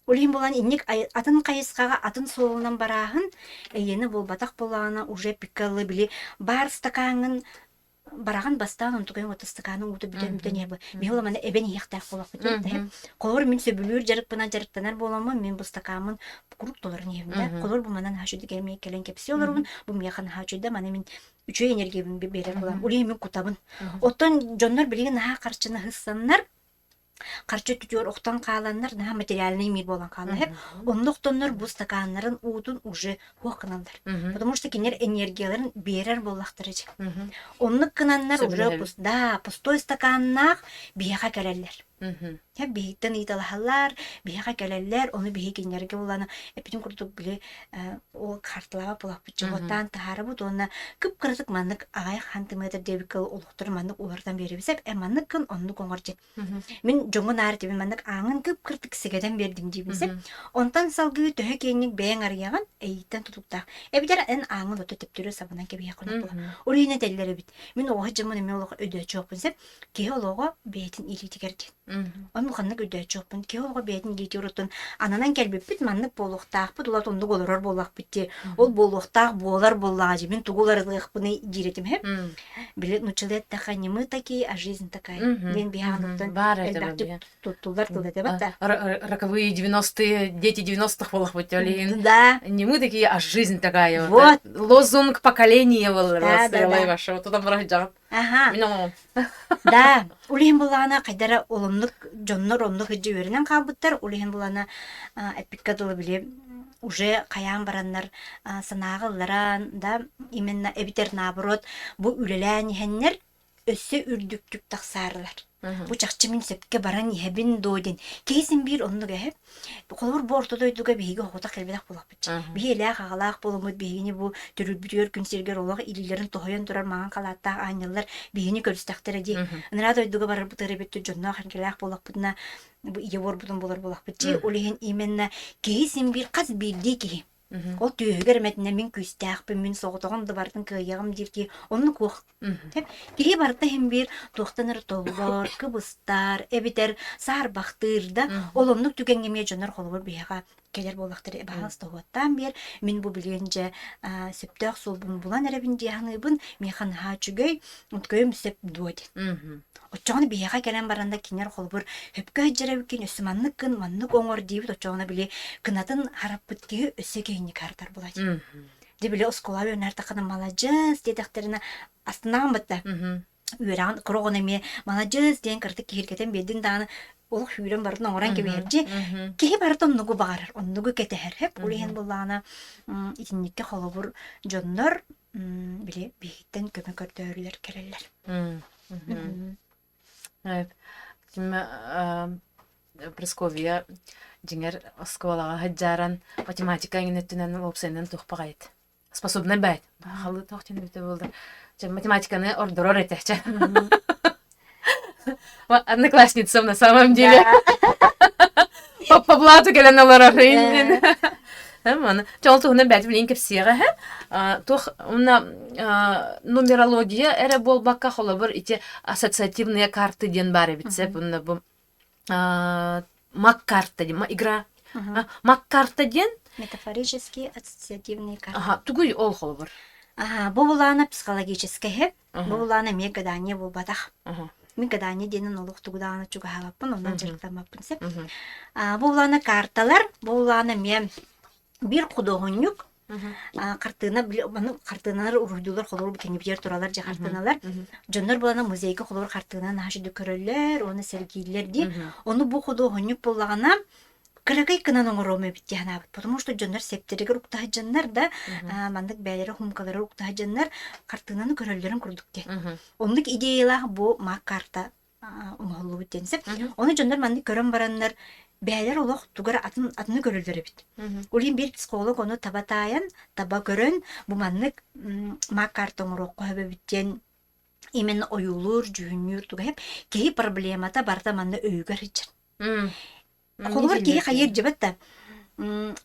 Ол иһин буолан инник атын хайысхаҕа атын суолунан барааһын эйиэнэ буолбатах буоллаҕына уже эппиккэ дылы били баар ыстакааҥҥын бараҕын бастаан онтукайын уота ыстакаанын уута бүтэн бүтэн иһэр биһи маны эбэн иһиэхтээх буолахпыт диэн холобур мин сөбүлүүр дьарыкпынан дьарыктанар буоламмын мин бу ыстакааммын куруук толорон иһэбин да холобур бу манан наһаа үчүгэй эмиэ кэлэн кэпсии олоробун бу миэхэ наһаа үчүгэй да маны мин үчүгэй энергиябын биэрэр буолам улей мин кутабын оттон дьоннор билигин наһаа харчыны ыһыссаннар Харчы өттүтүгэр охтон хааланнар наһаа материальный мир буолан хаалла иһэр. Онно охтоннор бу стаканнарын уутун уже хуох гыналлар. Потому что кинилэр энергияларын биэрэр буоллахтара дьэ. Оннук гынаннар уже да, пустой стаканнаах биһиэхэ кэлэллэр. Биһиттэн ыйыталаһаллар, биһиэхэ кэлэллэр, ону биһи кинилэргэ булана эппитин курдук били ол карталаба булаппыт чоҕоттаан таһаарабыт уонна кып-кыратык маннык аҕайах хантыметр диэбиккэ олохтору маннык уларытан биэрэбит сеп э маннык гын оннук оҥор дьэ Мин дьоҥҥо наар этибин маннык ааҥын кып-кыртык сэгэтэн биэрдим диибин сөп. Онтон салгыы төһө киэҥник бэйэҥ арыйаҕын эйииттэн тутуктаах. Эбэтэр эн ааҥын ото төптөрү сабынан кэбиһиэххин була. Ол иһин этэллэр эбит. Мин оҕо дьоммун эмиэ олох өйдөөччүөхпүн сөп. Киһи олоҕо бэйэтин илиитигэр диэн. Ону ханнык өйдөөччүөхпүн. Киһи олоҕо бэйэтин илиитигэр оттон ананан кэлбиппит маннык буолуохтаахпыт, улат оннук олорор буоллахпыт дии. Ол буолуохтаах буолар буоллаҕа дии. Мин тугу уларытыахпыный диир этим һэ. Били нууччалыы эттэххэ не мы такие, а жизнь такая. Диэн биһаҕыныттан Баар этэ элбэхтик туттуллар тыл этэ да. Роковые 90-е, дети 90-х буолахпыт олейин. Да. Не мы такие, а жизнь такая. Вот. Лозунг поколения был. Да, да, да. Ваша. Вот туда барах Ага. Мин оҥоҕум. Да. Улиһин буллаҕына хайдара олоннук дьоннор оннук илдьэ үөрэнэн хаалбыттар. Улиһин булана эппиккэ дылы били уже хайаан бараннар санааҕа ылларан да именно эбитэр наоборот бу үлэлээн иһэннэр өссө үрдүктүк тахсаарылар. Бу чахчы мин сөпкө баран иһэбин дуо диэн киһи син биир оннук эһэ. Холобур бу орто дойдуга биһиги оҕотох кэлбэтэх буолахпыт. Биһи элээх аҕалаах буоламмыт биһигини бу төрүүрбүтүгэр күн сиригэр олох илиилэрин тоһуйан турар маҥан халааттаах аанньаллар биһигини көрүстэхтэрэ дии. Ынараа дойдуга барарбытыгар эбит дьонноох эргэлээх буолахпытына бу ийэ буорбутун булар буолахпыт дии. Ол иһин именно киһи син биир хас биирдии киһи Ол түөһүгэр эмэтинэ мин күүстээхпин, мин соҕотоҕун да барытын кыайыаҕым диир киһи оннук уох. Киһи барыта иһин биир туохтан эрэ толлор, кыбыстар, эбэтэр саарбахтыыр да, ол оннук түгэҥҥэ эмиэ дьоннор холобур биһиэхэ. кэлэр буоллахтара баһаалыста уоттаан биэр, мин бу билигин дьэ сөптөөх суолбун булан эрэбин дии саныыбын, миэхэ наһаа үчүгэй, өйүм сөп дуо диэн. Оччоҕуна биһиэхэ кэлэн баран да кинилэр холобур сөпкө сылдьар эбиккин, өссө маннык гын, маннык оҥор диибит, оччоҕуна били кынатын хараппыт киһи өссө киһинник харатар буолааччы. Дьэ били оскуолаҕа үөрэнэртэххинэ маладьыас диэтэхтэринэ астынаҕын батта. Үөрэҕин кыра оҕону эмиэ маладьыас диэн кыратык киһиргэтэн биэрдин даҕаны олох сүүрэн барытын оҥорон кэбиһэрдьи. Киһи барыта оннугу баҕарар, оннугу кэтэһэр. Хөп ол иһин буоллаҕына итинниккэ холобур дьоннор били биһиттэн көмө көрдөөрүлэр кэлэллэр. Прасковья дьиҥэр оскуолаҕа сылдьааран математика эҥин өттүнэн уопсайынан туох баҕайыт способнай баайт халы туох диэн эбитэ буолла чэ математиканы ордорор этэ чэ одноклассницам на самом деле по блату кэлэн олорор иннин Маны чол туһунан бэйэтин билин кэпсиэҕэ туох уонна нумерология эрэ буолбакка холобур ити ассоциативные карты диэн баар эбит сөп уонна бу мак-карта диэн игра мак-карта диэн метафорические ассоциативные карты ага тугуй ол холобур Ага, бу булаана психологическай бу булаана эмиэ гадание буолбатах. Мин гадание диэнин олох тугу даҕаны чугаһаабаппын, онон дьарыктаммаппын сөп. Бу булаана карталар, бу булаана эмиэ биир худуоһунньук хартыына хартыыналар уруһуйдуулар холобур кэннибитигэр тураллар дьэ хартыыналар дьоннор булана музейга холобур хартыына наһаа үчүгэй көрөллөр уонна сэргииллэр дии ону бу худуоһунньук буоллаҕына кыракый гынан оҥоруом эбит дии санаабыт потому что дьоннор септэригэр уктаһыдьаннар да маннык бэйэлэрэ хумкалары уктаһыдьаннар хартыынаны көрөллөрүн курдук диэн оннук идеялаах бу мак карта оҥоһуллубут диэн сөп. Ону дьоннор маннык көрөн бараннар бэйэлэр олох тугар атын атыны көрөллөр эбит. Ол иһин биир психолог ону таба таайан, таба көрөн бу маннык мак карта оҥоруохха сөп эбит диэн именно ойуулуур, дьүһүннүүр туга киһи проблемата барыта манна өйүгэр сылдьар. Холобур киһи хайыыр дьыбыт да.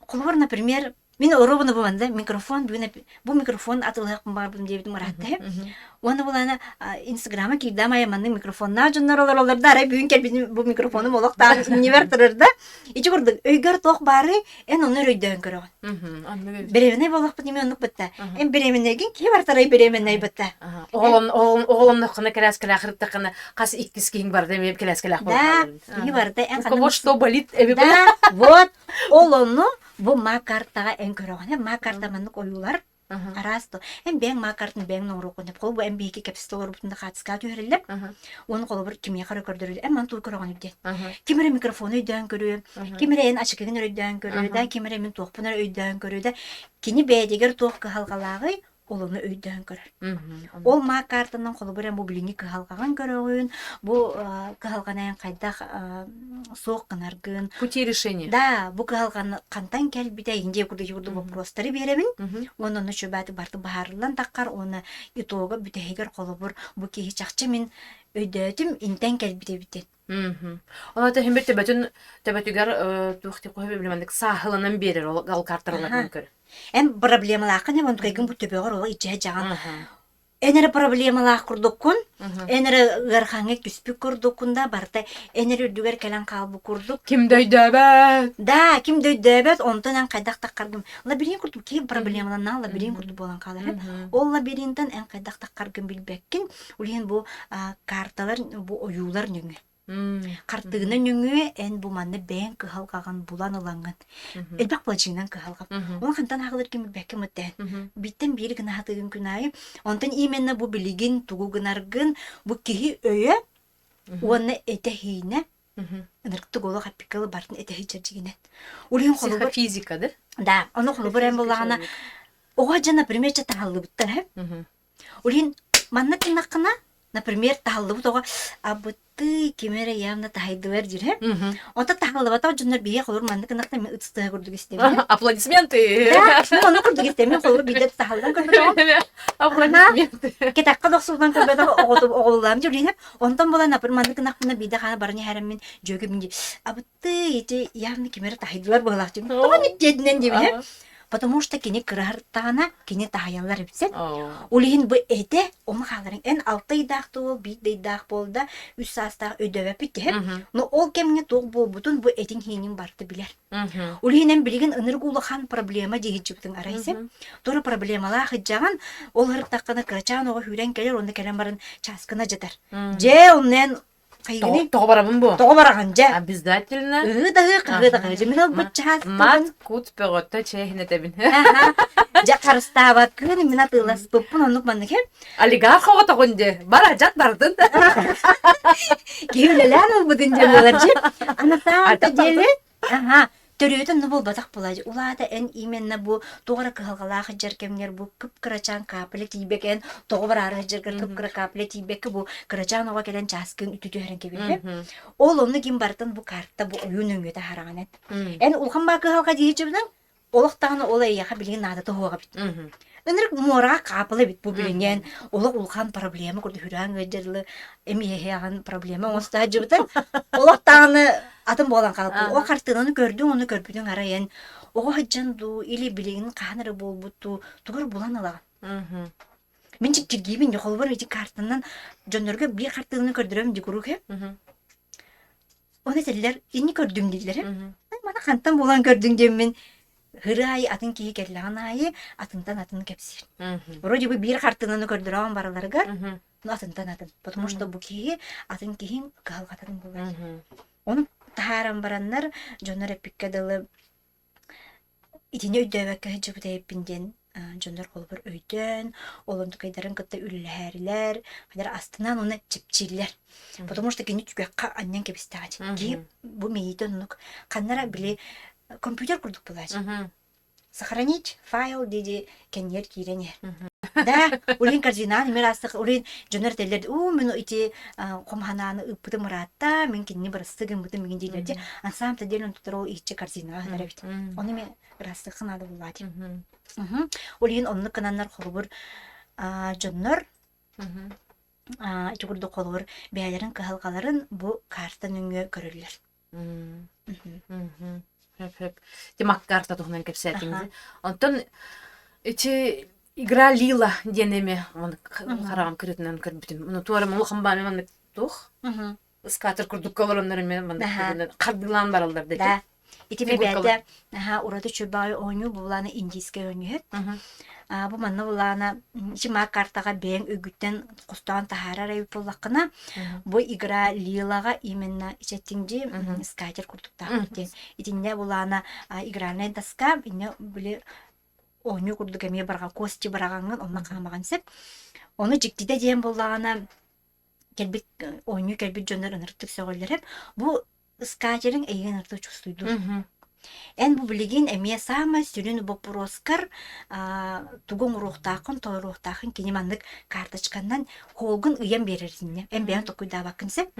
Холобур, например, мин оруобуна бу манна микрофон бүгүн бу микрофон атылыахпын баҕарбытым диэбитим ыраатта Уонна булана инстаграма киирдэм айа маннык микрофоннаах дьоннор олороллор да арай бүгүн кэлбитим бу микрофонум олох таах иннибэр турар да ити курдук өйгөр туох баары эн ону өйдөөн көрөҕүн. Беременный буоллахпыт эмиэ оннук бытта. Эн беременнайгын киһи бартарай беременный бытта. Оҕолонноххуна кэлээскэлээх ырыттаххына хас иккис киһиҥ барда эмиэ кэлээскэлээх Да, киһи барыта эн У кого что болит эби Да, вот ол онну бу ма картаҕа эн көрөҕүн. Ма карта маннык ойуулар араас то эн бэйэҥ ма картын бэйэҥ оҥоруоххун сөп. Холобур эн биһиги кэпсэтэ олорбутун да хаатыскаҕа түһэриллэр. Уонна холобур кимиэхэ эрэ көрдөрүллэр. Эн маны тугу көрөҕүн диэн. Ким эрэ микрофону өйдөөн көрүө, ким эрэ эн ачыкыгын өйдөөн көрүө да, ким эрэ мин туохпун эрэ өйдөөн көрүө да. Кини бэйэтигэр туох кыһалҕалааҕый, ол ону өйдөөн көрөр. Ол маа картанан холобур эн бу билиҥҥи кыһалҕаҕын көрөҕүн, бу кыһалҕаны эн хайдах суох гынаргын. Пути решения. Да, бу кыһалҕаны хантан кэлбитэ, индия курдук курдук вопростары биэрэбин. Уонна ону чубааты барты быһаарыллан таххар, уонна итога бүтэһигэр холобур бу киһи чахчы мин өйдөөтүм, интэн кэлбит эбитин. Ол иһин бир төбөтүн төбөтүгэр туох диэн хоһу билиманнык сааһыланан биэрэр ол ол карталарынан көр. Эн проблемалааххын эн онтукайгын бу төбөҕөр ол иччиһэ дьаҕан эн эрэ проблемалаах курдуккун, эн эрэ ыарахаҥҥа түспүт курдуккун да барыта эн эрэ үрдүгэр кэлэн хаалбыт курдук. Ким да өйдөөбөт. Да, ким да өйдөөбөт, онтон эн хайдах таххаргын лабиринт курдук киһи проблемаланнаах лабиринт курдук буолан хаалар. Ол лабиринтан эн хайдах таххаргын билбэккин, Ол иһин бу карталар, бу ойуулар нөҥүө. Хартыына нөҥүө эн бу манна бэйэҥ кыһалҕаҕын булан ылаҥҥын. Элбэх былдьыынан кыһалҕа. Оны хантан аҕалар ким билбэккэ мыттээн. Биттэн биир гына хатыгын күн аайы. Онтон именно бу билигин тугу гынаргын, бу киһи өйө уонна этэ-хиинэ ынырыктык олох эппиккэ барытын этэһи чэрчигинэн. Ол иһин холобур Психофизика, да? Да, ону холобур эн буоллаҕына оҕо дьэ, например, чэ таһаллыбыттар, Ол иһин манна гыннаххына, например, таһыллыбыт оҕо абытыы ким эрэ явно таһайдылар диир һэ. Онтон таһыллыбатах дьоннор биһиэхэ холобур маннык гыннахтар мин ытыс тыаһа курдук истэбин. Аплодисменты! Да, мин ону курдук истэбин. Мин холобур биирдэ таһыллан көрбөтөҕүм. Аплодисменты! Кэтэххэ дохсуллан көрбөтөх оҕолуулаам дьүр иһэ. Онтон буолан, например, маннык гыннахпына биирдэ хаана баран иһэрэммин дьүөгэм дии абытыы ити явно ким эрэ таһайдылар быһыылаах диэн. Тоҕо диэдинэн диэбин һэ. Потому что кини кыраһыртаҕына кини таһайаллар эбит. Ол иһин бу этэ ону хааларын эн алта ыйдаах да буол, биир да ыйдаах буол да, үс саастаах өйдөөбөппүт диһэ. Но ол кэмҥэ туох буолбутун бу этиҥ иһиниҥ барыта билэр. Ол иһин эн билигин ынырык улахан проблема диэһиччибитин арайсы. Тура проблемалаах ыдьаҕан, ол ырыттаххына кырачаан оҕо сүүрэн кэлэр, онно кэлэн баран чааскына дьатар. Дьэ, онно эн хайыгыный? Тоҕо барабын бу? Тоҕо бараҕын дьэ? Обязательно. Ыһыы да ыһыы, хаһыы да хаһыы. Мин ылбыт чааскыбын. Мат кут бөҕөтө чээһин этэбин. Дьэ харыстаабаккын мин атыыласпыппын оннук маннык Олигарх оҕотоҕун дьэ. Бар ажат бардын. Киһи үлэлээн ылбытын дьэ буолар дьэ. Анатаан деле Аха, төрүөтэ онно буолбатах буолааччы. Ол аата эн именно бу туох эрэ кыһалҕалаах сылдьар кэмҥэр бу кып-кырачаан капля тиийбэккэ эн тоҕо бараары сылдьаргар кып-кыра капля тиийбэккэ бу кырачаан оҕо кэлэн чааскын үтү түһэрэн кэбиһэр. Ол онно ким барытын бу карта бу ойуу нөҥүө таһаараҕын эн. Эн улахан баа кыһалҕа дии сылдьыбытыҥ, олох даҕаны ол эйиэхэ билигин наадата суох эбит. Ынырык муораҕа хаапыла эбит бу билигин олох улахан проблема курдук хүрээҥ ыалдьарлы эмиэһиэҕин проблема оҥосто сылдьыбытын олох даҕаны атын буолан хаалбыт. Ол хартыынаны көрдүҥ, ону көрбүтүҥ арай эн оҕо сылдьан дуу или билигин хаһан эрэ буолбут дуу тугу эрэ булан ылаҕын. Мин чэпчиргиибин холобур ити картанан дьоннорго биир хартыынаны көрдөрөм дии куруук Оны этэллэр, инни көрдүм дииллэр. Маны хантан булан көрдүҥ диэммин ыры аайы атын киһи кэллэҕин аайы атынтан атын кэпсиир. Вроде бы биир хартыынаны көрдөрөҕүн барыларыгар, но атынтан атын. Потому что бу киһи атын киһиҥ кыһалҕатын булар. Ону таһааран бараннар дьоннор эппиккэ дылы Итини өйдөөбөккө сылдьыбыт эбиппин диэн дьоннор холобур өйдөөн, ол онтукайдарын кытта үлэлэһээрилэр, хайдах астынан уонна чэпчииллэр. Потому что кини түгэххэ анньан кэбистэҕэ Киһи бу мэйиитэ оннук ханна эрэ били компьютер курдук буолааччы. Сохранить файл дии кэннигэр киирэн иһэр. Да, улин корзинаан эмиэ астык улин дьоннор этэллэр уу мин ити хомханааны ыыппытым ыраатта мин кинини бырастыы гыммытым миҥин дииллэр дии на самом-то деле онтуттар ол ииччэ корзинаҕа сытар эбит ону эмиэ ырастыахха наада буллаа дии ол иһин оннук гынаннар холобур дьоннор ити курдук холобур бэйэлэрин кыһалҕаларын бу карта нөҥүө көрөллөр Хөп-хөп. Тимак карта туһунан кэпсээтиҥ дии. Онтон ити игра Лила диэн эми хараҕым кырыытынан көрбүтүм. Ону туора улахан баами маннык туох ыскаатыр курдукка олороннор эми маннык хардыылаан бараллар да. Ити бэйэтэ наһаа ураты чөбөй оонньуу булаана индийскэй оонньуу Бу манна булаана ити картаҕа бэйэҥ өйгүттэн хостоон таһаарар эбит буоллаххына, бу игра Лилаҕа именно ичэттиҥдьи скатер курдуктаах диэн. Итиннэ булаана игральная доска инне били оонньуу курдук эмиэ барҕа кости быраҕаҥҥын онно хаамаҕын сөп. Ону дьиктитэ диэн буоллаҕына кэлбит оонньуу кэлбит дьоннор ынырыктык сөҕөллөр Бу скатериҥ эйигин ынырыктык чувствуйдуур. Эн бу билигин эмиэ саамай сүрүн боппуруоскар тугу оҥоруохтааххын, толоруохтааххын кини маннык карточканнан холгун ыйан биэрэр инньэ. Эн бэйэҥ толкуйдаабаккын сөп.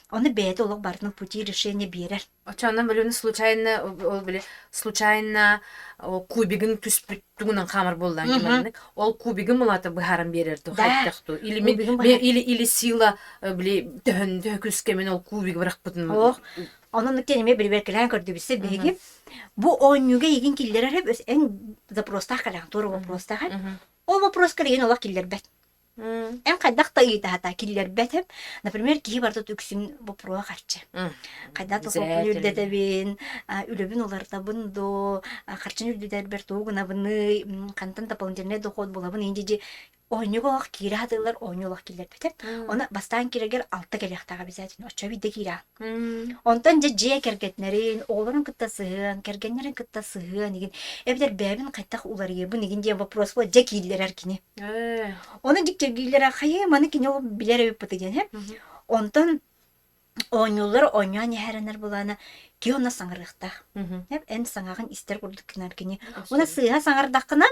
Ону бэйэтэ олох барытын пути решения биэрэр. Оччоҕуна били случайно ол били случайно кубигын түспүт тугунан хаамар буоллаан киманнык ол кубигын мулата быһааран биэрэр ту хайдах ту или мин или или сила били төһөн төһө күскэ мин ол кубиг бырахпытын Ох, онон икки эмиэ бирибэркэлээн көрдүбүссэ биһиги бу оонньууга игин киллэрэр эн запростаах кэлэҕин туора вопростаах ол вопроска игин олох киллэрбэт Эн хайдах да ыйытаһата киллэрбэтим. Например, киһи барыта үксүн боппуруоһа харчы. Хайдах дохуоппун үрдэтэбин, үлэбин уларытабын доо, харчыны үрдэтэрбэр тугу гынабыный, хантан дополнительный доход булабын инди дии оонньууга олох киирэ сатыыллар, оонньуу олох киллэрбэтим. Оны бастаан киирэргэр алта кэлиэхтээх обязательно, оччо биирдэ киирэҕин. Онтон дьэ дьиэ кэргэтнэрин, оҕолорун кытта сыһыан, кэргэннэрин кытта сыһыан игин, эбэтэр бэйэбин хайдах уларыйабын игин диэн вопрос буолла дьэ кииллэрэр кини. Ону дьиктиргииллэрэ хайыы маны кини ол билэр эбиппит диэн һэ. Онтон оонньууллар оонньоон иһэрэнэр булаана киһи онно саҥарыахтаах. Эн саҥаҕын истэр курдук гынар кини. Уна сыыһа саҥардаххына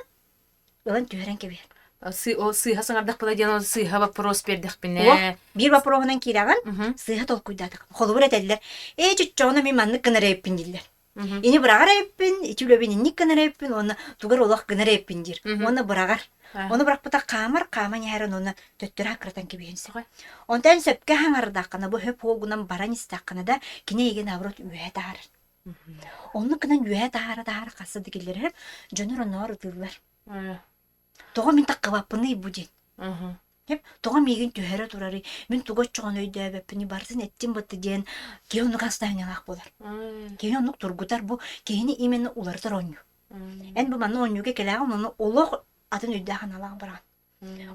ылан түһэрэн кэбиһэр. Ол сыыһа саҥардахпына диэн ол сыыһа вопрос биэрдэхпинэ. Биир вопроһунан киирэҕин, сыыһа толкуйдаатах. Холобур этэллэр, ээ чоччоҕуна мин маннык гынар эбиппин дииллэр. Ини быраҕар эбиппин, ити үлэбин инник гынар эбиппин уонна тугар олох гынар эбиппин диир. Уонна быраҕар. Ону бырахпыта хаамар, хааман иһэрин уонна төттөрү аккыратан кэбиһэн сөҕө. Онтон сөпкө хаҥардаххына, бу хөп уолгунан баран истэххинэ да, кини эйигин наоборот үөһэ таһаарар. Оннук гынан үөһэ таһаара-таһаара хасса да киллэрэр, дьоннор оннооҕор ытыыллар. Тоҕо мин таххыбаппыный бу диэн. Тоҕо миигин түһэрэ турарый, мин тугу оччоҕуна өйдөөбөппүнүй, барытын эттим бытты диэн киһи оннук астаһынньалаах буолар. Киһи оннук тургутар, бу киһини именно уларытар оонньуу. Эн бу манна оонньууга кэлээҕин ону олох атын өйдөөх-санаалаах бараҕын.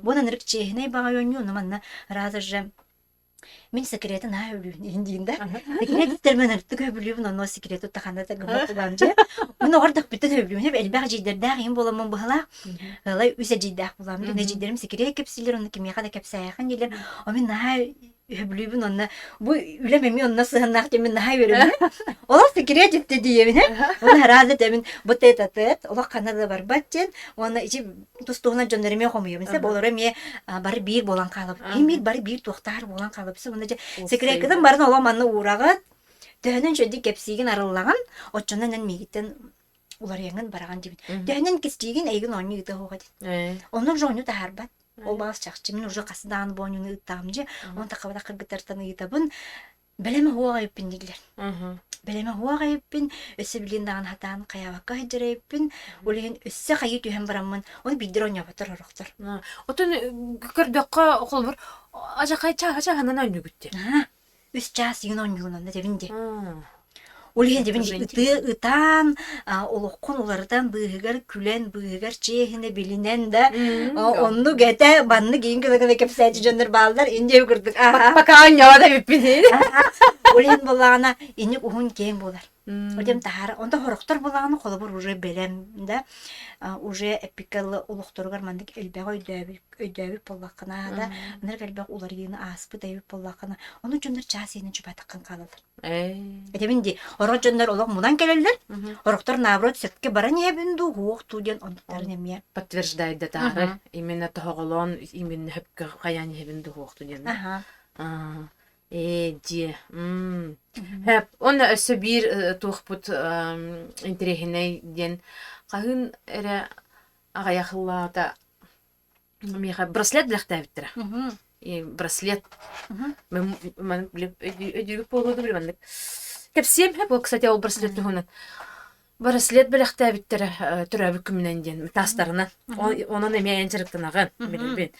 Бу ынырык чиэһинэй баҕайы оонньуу, ону манна раза же Мин секрети наһаа өбүлүүбүн иһин диин да. Секрет истэрмин ынырыктык өбүлүүбүн, онно секрети тахана да гыммат булаам дьэ. Мин оҕордохпуттан өбүлүүбүн, элбэх эдьиийдэрдээх иһин буоламмын быһалаах. Ылай үс эдьиийдээх булаам. Мин эдьиийдэрим секрет кэпсииллэр, онно кимиэхэ да кэпсээйэхин дииллэр. О мин наһаа өбүлүүбүн онно бу үлэм эмиэ онно сыһыннаах диэн мин наһаа үөрэммин. Олох секрет итте диэбин э. Уонна араас этэмин бу тет а тет олох ханна да барбат диэн уонна ичи тус-туһунан дьоннор эмиэ хомуйабын сөп олоро эмиэ бары биир буолан хаалабыт эмиэ бары биир туохтаар буолан хаалабыт сөп уонна дьэ секреккытын барын олох манна уураҕыт төһөнөн үчүгэйдик кэпсиигин арыллаҕын оччонон эн миигиттэн уларыйаҥын бараҕын диэбит төһөнөн кистиигин эйигин оонньуу ыыта оһуоҕа диэн онно уже оонньуу таһаарбат ол баҕас чахчы мин уже хас даҕаны бу оонньууну ыыттаҕым дьэ онон таххабатах кыргыттартан ыйытабын Бэлэмэ уох эбиппин дииллэр. Бэлэмэ уох эбиппин, өссө билин даҕаны хатаан хайаабакка сылдьар эбиппин, ол иһин өссө хайыы түһэн бараммын, ону биирдэр оонньооботтор орохтор. Отон көрдөххө, холобур, ажахай чааһа чааһынан оонньуугут дии. Үс чаас игин оонньугун онно тэбин дии. Ол иһин дьэбин ытыы ытаан, олоххун уларытан быыһыгар күлэн, быыһыгар чиэһинэ билинэн да, оннук этэ, маннык иин гына-гына кэпсээччи дьоннор бааллар, индия курдук аха. Пока оонньообот эбиппин. Ол иһин буоллаҕына, инник уһун киэҥ буолар. Одем таһаара, онто хорохтор буоллаҕына, холобур уже бэлэм да, уже эппиккэ олохторугар маннык элбэҕи өйдөөбүт өйдөөбүт буоллаххына да, ынырык элбэх уларыйыыны ааспыт эбит буоллаххына, ону дьоннор чаас иһинэн чупатаххын хаалаллар. Этэбин дии, орох дьоннор олох мунан кэлэллэр, орохтор наоборот сөпкө баран иһэбин дуу, уох дуу диэн оннуктарын эмиэ. Подтверждает да таары, именно тоһоҕолоон именно сөпкө хайаан иһэбин дуу, уохту диэн. Ээ, дьиэ. Хэп, уонна өссө биир туохпут интэриэһинэй диэн хаһыын эрэ аҕыйах ыллаата Миэхэ браслет бэлэхтээбиттэрэ. Браслет. Өйдүүбүт буолуо да маннык. Кэпсиэм һэ, кстати, ол браслет туһунан. Браслет бэлэхтээбиттэрэ төрөөбүт күмүнэн диэн таастарынан. Онон эмиэ эн дьарыктанаҕын, билэбин.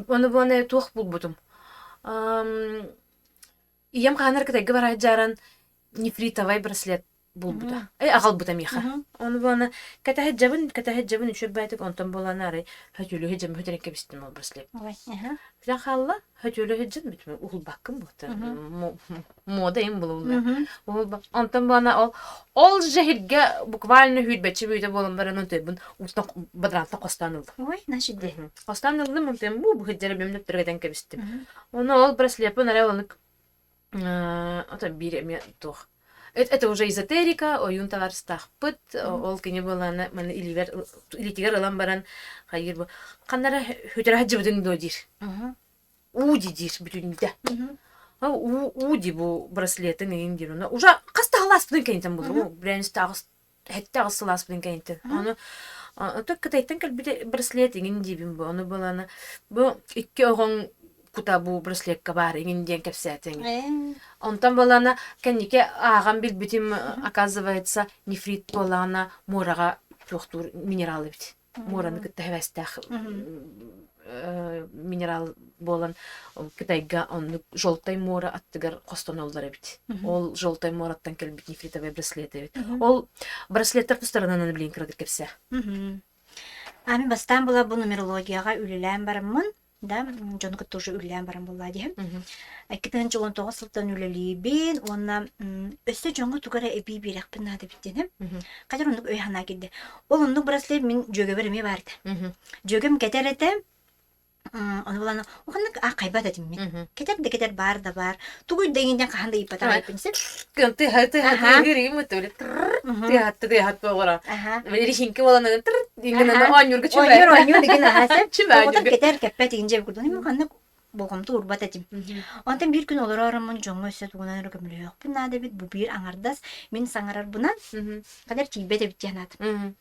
Ону буона туох булбутум. Ийэм хаһан эрэ Кытайга бараат дьааран нефритовай браслет булбута. Э, аҕалбыта миэхэ. Ону буолана кэтэһэддьэбин, кэтэһэддьэбин үчүгэйбээтик онтон буолан арай хөтүөлү сылдьан бүтэрэн кэбистим ол браслет. Бүтэн хаалла, хөтүөлү сылдьан бүтүм уһулбаккын буолта. Мода им булулла. Уһулба. Онтон буолана ол ол же сиргэ буквально хүүрбэччи бүүтэ буолан баран онтойбун уутан бадрантан хостоон ыллым. Ой, значит де. Хостоон ыллым, онтон бу быһыджара бөм дөптөргөтөн кэбистим. Ону ол браслеппын арай онук Ото биир эмиэ туох это уже эзотерика, ойуун табаарыстаахпыт, ол кини буоллаҕына маны илиибэр илиитигэр ылан баран хайыыр бу ханна эрэ хүтэрэ сылдьыбытыҥ дуо диир. Уу дии диир бүтүннүүтэ. Уу уу дии бу браслетыҥ эҥин диир уна уже хас да сылааспытын кэнниттэн буллум. Билээнистэ аҕыс сэттэ аҕыс сылааспытын кэнниттэн. Ону ото Кытайтан кэлбит браслет иҥин диибин бу. Ону буолана бу икки оҕоҥ кута бу браслетка баар иҥин диэн кэпсээтиҥ. Онтон буолана кэнники ааҕан билбитим, оказывается, нефрит буоллаҕына муораҕа туохтуур минерал эбит. Муораны кытта хэвэстээх минерал буолан Кытайга оннук Желтай муора аттыгар хостоноллор эбит. Ол Желтай муораттан кэлбит нефритовый браслет эбит. Ол браслеттар тустарынан билин кыратык кэпсээ. А мин бастаан була бу нумерологияҕа үлэлээн бараммын, да, дьону кытта уже үлэлээн баран буоллаа диһим. 2019 сылтан үлэлиибин уонна өссө дьоҥҥо тугу эрэ эбии биэрэхпин наада эбит диэним. Хадьар оннук өй санаа киирдэ. Ол оннук браслет мин дьүөгэбэр эмиэ баар этэ. Дьүөгэм кэтэр этэ, ону булан уханнык аахайбат этим мин. Кэтэр да кэтэр баар да баар. Тугуй да иҥинэн хаһан да ыйыппатах эппин сеп. Тыаһа тыаһа тыаһыыр мытты тыаһатты тыаһат буолара. Рихинки болан иҥинэн оонньуурга чүбэ. Оонньуур оонньуур деген аха сеп. Оҕотор кэтэр кэппэт иҥин дьэ курдук. Мин ханнык болҕомто уурбат этим. Онтон биир күн олороороммун дьоҥҥо өссө тугунан эрэ көмөлөһүөхпүн наада эбит. Бу биир аҥардас мин саҥарарбынан ханар тиийбэт эбит диэн аатым.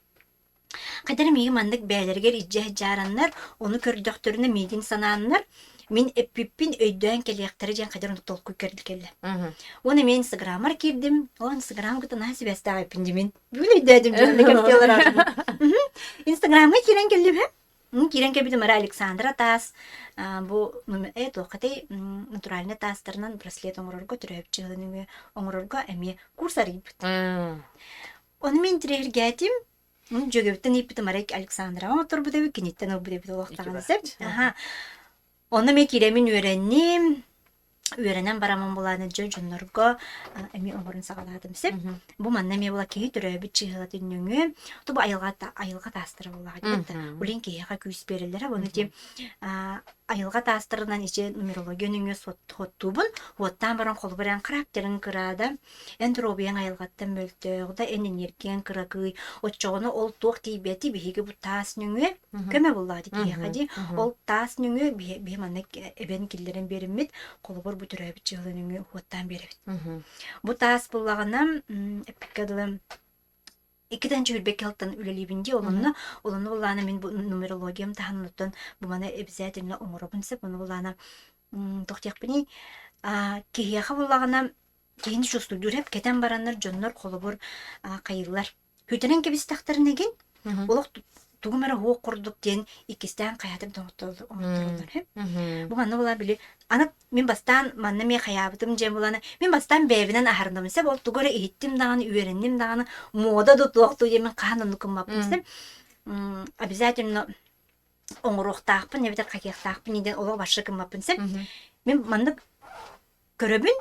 Хайдах эрэ миигин маннык бэйэлэригэр илдьэ сылдьаараннар, ону көрдөхтөрүнэ миигин санааннар. Мин эппиппин өйдөөн кэлиэхтэрэ диэн хайдах оннук толкуй кэллэ. Уонна мен Инстаграмар киирдим. Ол Инстаграм кытта наһаа сибээстээх эппин дии мин. Бүгүн өйдөөтүм дьон кэпсиэлэр Инстаграмҥа киирэн кэллим Киирэн кэлбитим ара Александра таас бу э туоххатай натуральный таастарынан браслет оҥорорго төрөөбүт дьыаланы оҥорорго эмиэ курс арыйбыт. Ону мин интириэһиргээтим. Дьүөгэбиттэн ыйыппытым арай Александраҕа оҥотторбут эбит, киниттэн ылбыт эбит олохтоҕун сөп. Аха. Онно эмиэ киирэммин үөрэнним. Үөрэнэн бараммын булааны дьон дьоннорго эмиэ оҥорон саҕалаатым сөп. Бу манна эмиэ була киһи төрөөбүт чыыһылатын нөҥүө тубу айылҕа айылҕа таастара буоллаҕа диэбит да. Улин киһиэхэ күүс биэрэллэрэ. Ону ити айылҕа таастарынан ичи нумерология нөҥүө суоттуубун. Уоттаан баран холобур эн характерыҥ кыраада Эн доруобуйаҥ айылҕаттан мөлтөөх да, эн энергияҥ кыракый, оччоҕуна ол туох тиийбэти биһиги бу таас нөҥүө көмө буллаҕа дии киһиэхэ дии. Ол таас нөҥүө биһи, биһи манна эбэн киллэрэн биэриммит, холобур бу төрөөбүт дьыала нөҥүө уоттаан биэрэбит. Бу таас буллаҕына, эппиккэ дылы, иккитэн чүһүрбэккэ алтан үлэлиибин дии олонно олонно буллаана мин бу нумерологиям таһынан оттон бу маны обязательно оҥоробун сөп ону буллаана туох диэхпиний киһиэхэ буллаҕына киһини чувствуйдуур эп кэтэн бараннар дьоннор холобур хайыыллар хүтэрэн кэбистэхтэринэ гин олох тугум эрэ уох курдук диэн иккистээн хайатым да оҥоттороллор бу манна була били аны мин бастаан манна эмиэ хайаабытым дьиэн булана мин бастаан бэйэбинэн аһарынабын сөп ол тугу эрэ иһиттим даҕаны үөрэнним даҕаны муода да туох дуу диэн мин хаһан оннук гыммаппын сөп обязательно оҥоруохтаахпын эбэтэр хайыахтаахпын диэн олох барша гыммаппын сөп мин маннык көрөбүн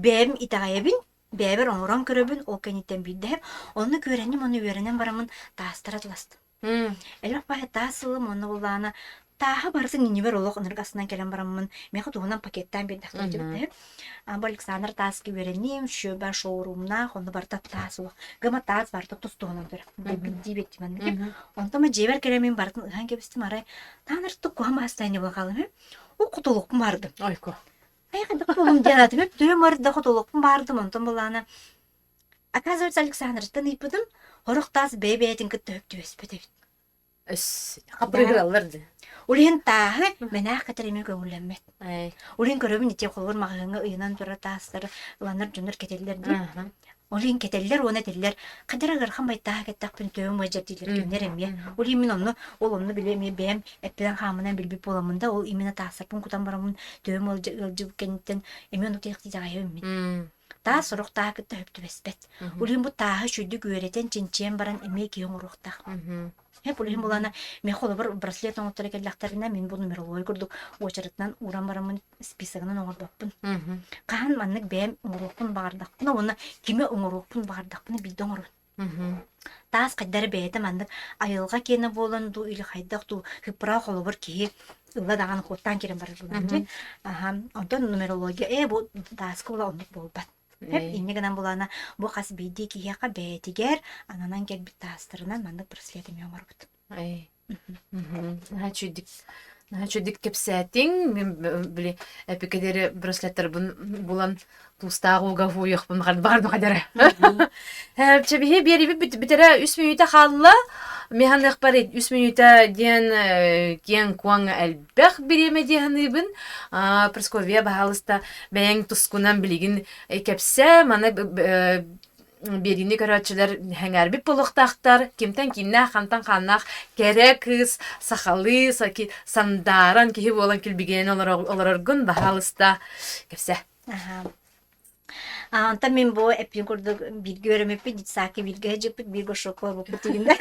бэйэм итэҕэйэбин бэйэбэр оҥорон көрөбүн ол кэнниттэн биирдэһим онно күөрэнним ону үөрэнэн бараммын таастара туластым Элбэх баайа таас ылым уонна буллаана тааһы барытын иннибэр олох ынырык астынан кэлэн бараммын миэхэ туһунан пакеттаан биэрдэхтэрэ дьыбыттаһым. Бу Александр тааска үөрэниим, шөбэ шоурумнаах, онно барыта таас олох. Гыма таас барыта тус туһунан турар. Билбит дии маннык. Онтон ма дьиэбэр кэлэн мин барытын ыһан кэбистим арай тааныртык куһам астайны буолхалым. Ол кутулукпун бардым. Ойко. Ай хайдах буолум диэн атым. Төһө барда хотулукпун бардым. Онтон буллаана Оказывается, Александртан ыйпытым, сорох таас бэйэ-бэйэтин кытта сөп түбэспэт эбит. Өс, хаппырыгыраллар дии. Ол иһин тааһы мэнээх кэтэр эмиэ көҥүллэммэт. Эй. Ол иһин көрөбүн ити холобур маҕаһыыҥҥа ыйанан турар таастары ыланар дьоннор кэтэллэр дии. Ол иһин кэтэллэр уонна этэллэр, хадара ыарахан байтааһы кэттэхпин төбөм ыалдьар дииллэр кинилэр эмиэ. Ол иһин мин онно ол онно били эмиэ бэйэм эппинэн хааммынан билбит буоламмын да, ол именно таастарбын кутан бараммын төбөм ыалдьыбыт кэнниттэн эмиэ оннук тиэхтии мин. Таас сорох тааһы кытта сөп түбэспэт. Ол иһин бу тааһы үчүгдүк үөрэтэн, чинчийэн баран эмиэ киһи оҥоруохтаах. Һэп ол иһин булаана мен холобур браслет оҥотторо кэллэхтэринэ мин бу нумерология курдук уочаратынан ууран бараммын списогынан оҥорбоппун. Хаһан маннык бэйэм оҥоруохпун баҕардахпына уонна кими оҥоруохпун баҕардахпына биирдэ оҥоробун. Таас хайдары бэйэтэ маннык айылҕа киэнэ буолан дуу или хайдах дуу хыппыра холобур киһи ылла даҕаны хуоттаан киирэн барар буолан дии. Аха онтон нумерология ээ бу тааска була оннук буолбат. Хэп инньэ гынан булаана бу хас биирдии киһиэхэ бэйэтигэр ананан кэлбит таастарынан маннык браслет эмиэ оҥоробут. Эй. Наһаа үчүгдүк наһаа үчүгдүк кэпсээтиҥ. Мин били эпикэлэри браслеттарбын булан туустаах ууга уйуохпун баҕардым хадара. Чэбиһи биэрибит бүтэрэ үс мүнүүтэ хаалла. Мин ханыахпар үс мүнүүтэ диэн киэҥ-куоҥ элбэх бириэмэ дии саныыбын. Прасковья, баһаалыста, бэйэҥ тускунан билигин кэпсээ. Маны биэриини көрөөччүлэр сэҥээрбит буолуохтаахтар. Кимтэн кииннээх, хантан хааннаах кэрэ кыыс сахалыы сандааран киһи буолан килбигинэн олороргун баһаалыста кэпсээ. Онтон мин бу эппин курдук бииргэ үөрэммиппит, детсадка бииргэ сылдьыппыт, биир горшокка олорбуппут тигиннэ.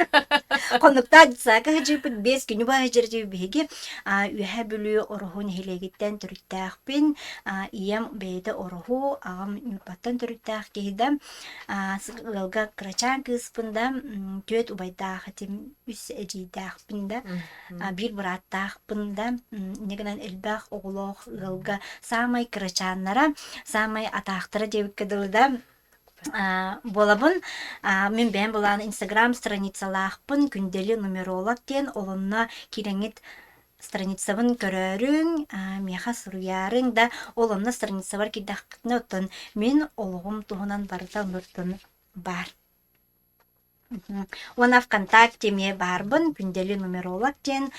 Хонуктаах детсадка сылдьыппыт, биэс күнү быһа сылдьар биһиги Үөһээ Бүлүү Ороһу нэһилиэгиттэн төрүттээхпин. Ийэм бэйэтэ Ороһу, аҕам Ньурбаттан төрүттээх киһи да. Ыалга кырачаан кыыспын да, түөрт убайдаах этим, үс эдьиийдээхпин да, биир бырааттаахпын да. Инньэ гынан элбэх оҕолоох ыалга саамай кырачааннара, саамай атаахтара диэбиккэ дылы да, буолабын. Мин бэйэм былаан Инстаграм страницалаахпын, Күндэли нумеролог диэн, ол онно киирэҥҥит страницабын көрөөрүҥ, миэхэ суруйаарыҥ да, ол онно страницабар киирдэххитинэ оттон мин олоҕум туһунан барыта оннуттан баар. Уонна ВКонтакте эмиэ баарбын, Күндэли нумеролог диэн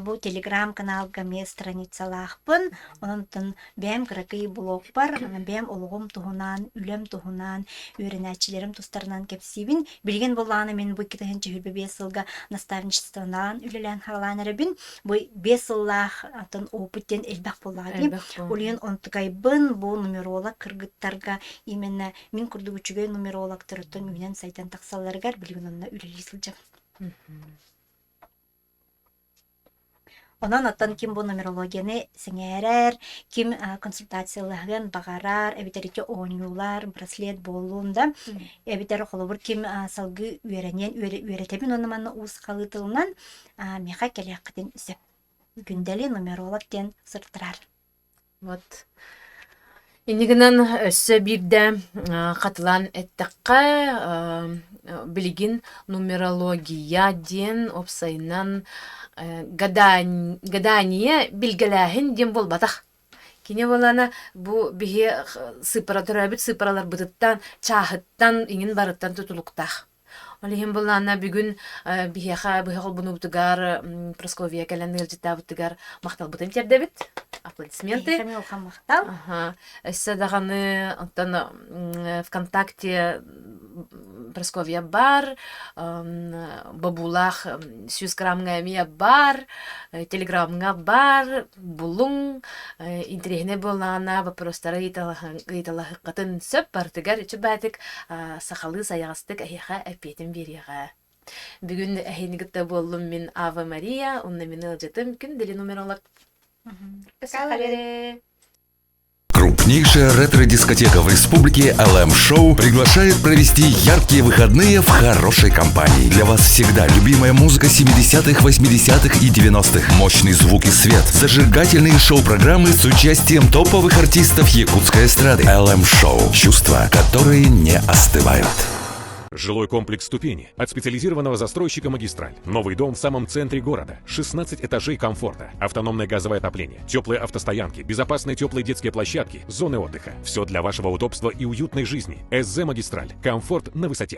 бу телеграм-каналга эмиэ страницалаахпын. Онон бэйэм кыракый блогпар бэйэм олоҕум туһунан, үлэм туһунан, үөрэнээччилэрим тустарынан кэпсиибин. Билигин буоллаҕына мин бу 2025 сылга наставничествонан үлэлээн хаалаан эрэбин. Бу 5 сыллаах атын опыт диэн элбэх буоллаҕа дии. Улуйан онтукайбын бу нумеролог кыргыттарга именно мин курдук үчүгэй нумерологтарыттан үүнэн-сайдан тахсалларыгар билигин онно үлэлии сылдьабын. Онон оттон ким бу нумерологияны сэҥээрэр, ким консультациялаһыан баҕарар, эбэтэр ити оонньуулар, браслет буоллун да, эбэтэр холобур ким салгыы үөрэниэн үөрэтэбин уонна манна уус халыы тылынан миэхэ кэлиэххитин сөп. Күндэли нумеролог диэн сыртарар. Вот. Инньэ гынан өссө биирдэ хатылаан эттэххэ, билигин нумерология диэн уопсайынан гадание билгэлээһин диэн буолбатах. Кини буолана бу биһи сыыппара төрөөбүт сыыппараларбытыттан, чааһыттан, иҥин барыттан тутулуктаах. Ол иһин былаана бүгүн биһиэхэ быһа холбонуубутугар Прасковья кэлэн ыалдьыттаабытыгар махталбытын тиэрдэбит. Аплодисменты. Эһиэхэ улахан махтал. Аха. Өссө даҕаны оттон ВКонтакте Прасковья бар, бобуулаах 100 граммҥа эмиэ бар, телеграмҥа бар, булуҥ, интэриэһинэй буоллаҕына вопростары ыйыталаһыаххытын сөп барытыгар үчүгэйдик сахалыы сайаҕастык эһиэхэ эппиэтин биэриэҕэ. Бүгүн эһини кытта буоллум мин Ава Мария, уонна мин ыалдьытым күн дили нумеролог. Крупнейшая ретро-дискотека в республике LM Show приглашает провести яркие выходные в хорошей компании. Для вас всегда любимая музыка 70-х, 80-х и 90-х. Мощный звук и свет. Зажигательные шоу-программы с участием топовых артистов якутской эстрады. LM Show. Чувства, которые не остывают. Жилой комплекс «Ступени» от специализированного застройщика «Магистраль». Новый дом в самом центре города. 16 этажей комфорта. Автономное газовое отопление. Теплые автостоянки. Безопасные теплые детские площадки. Зоны отдыха. Все для вашего удобства и уютной жизни. СЗ «Магистраль». Комфорт на высоте.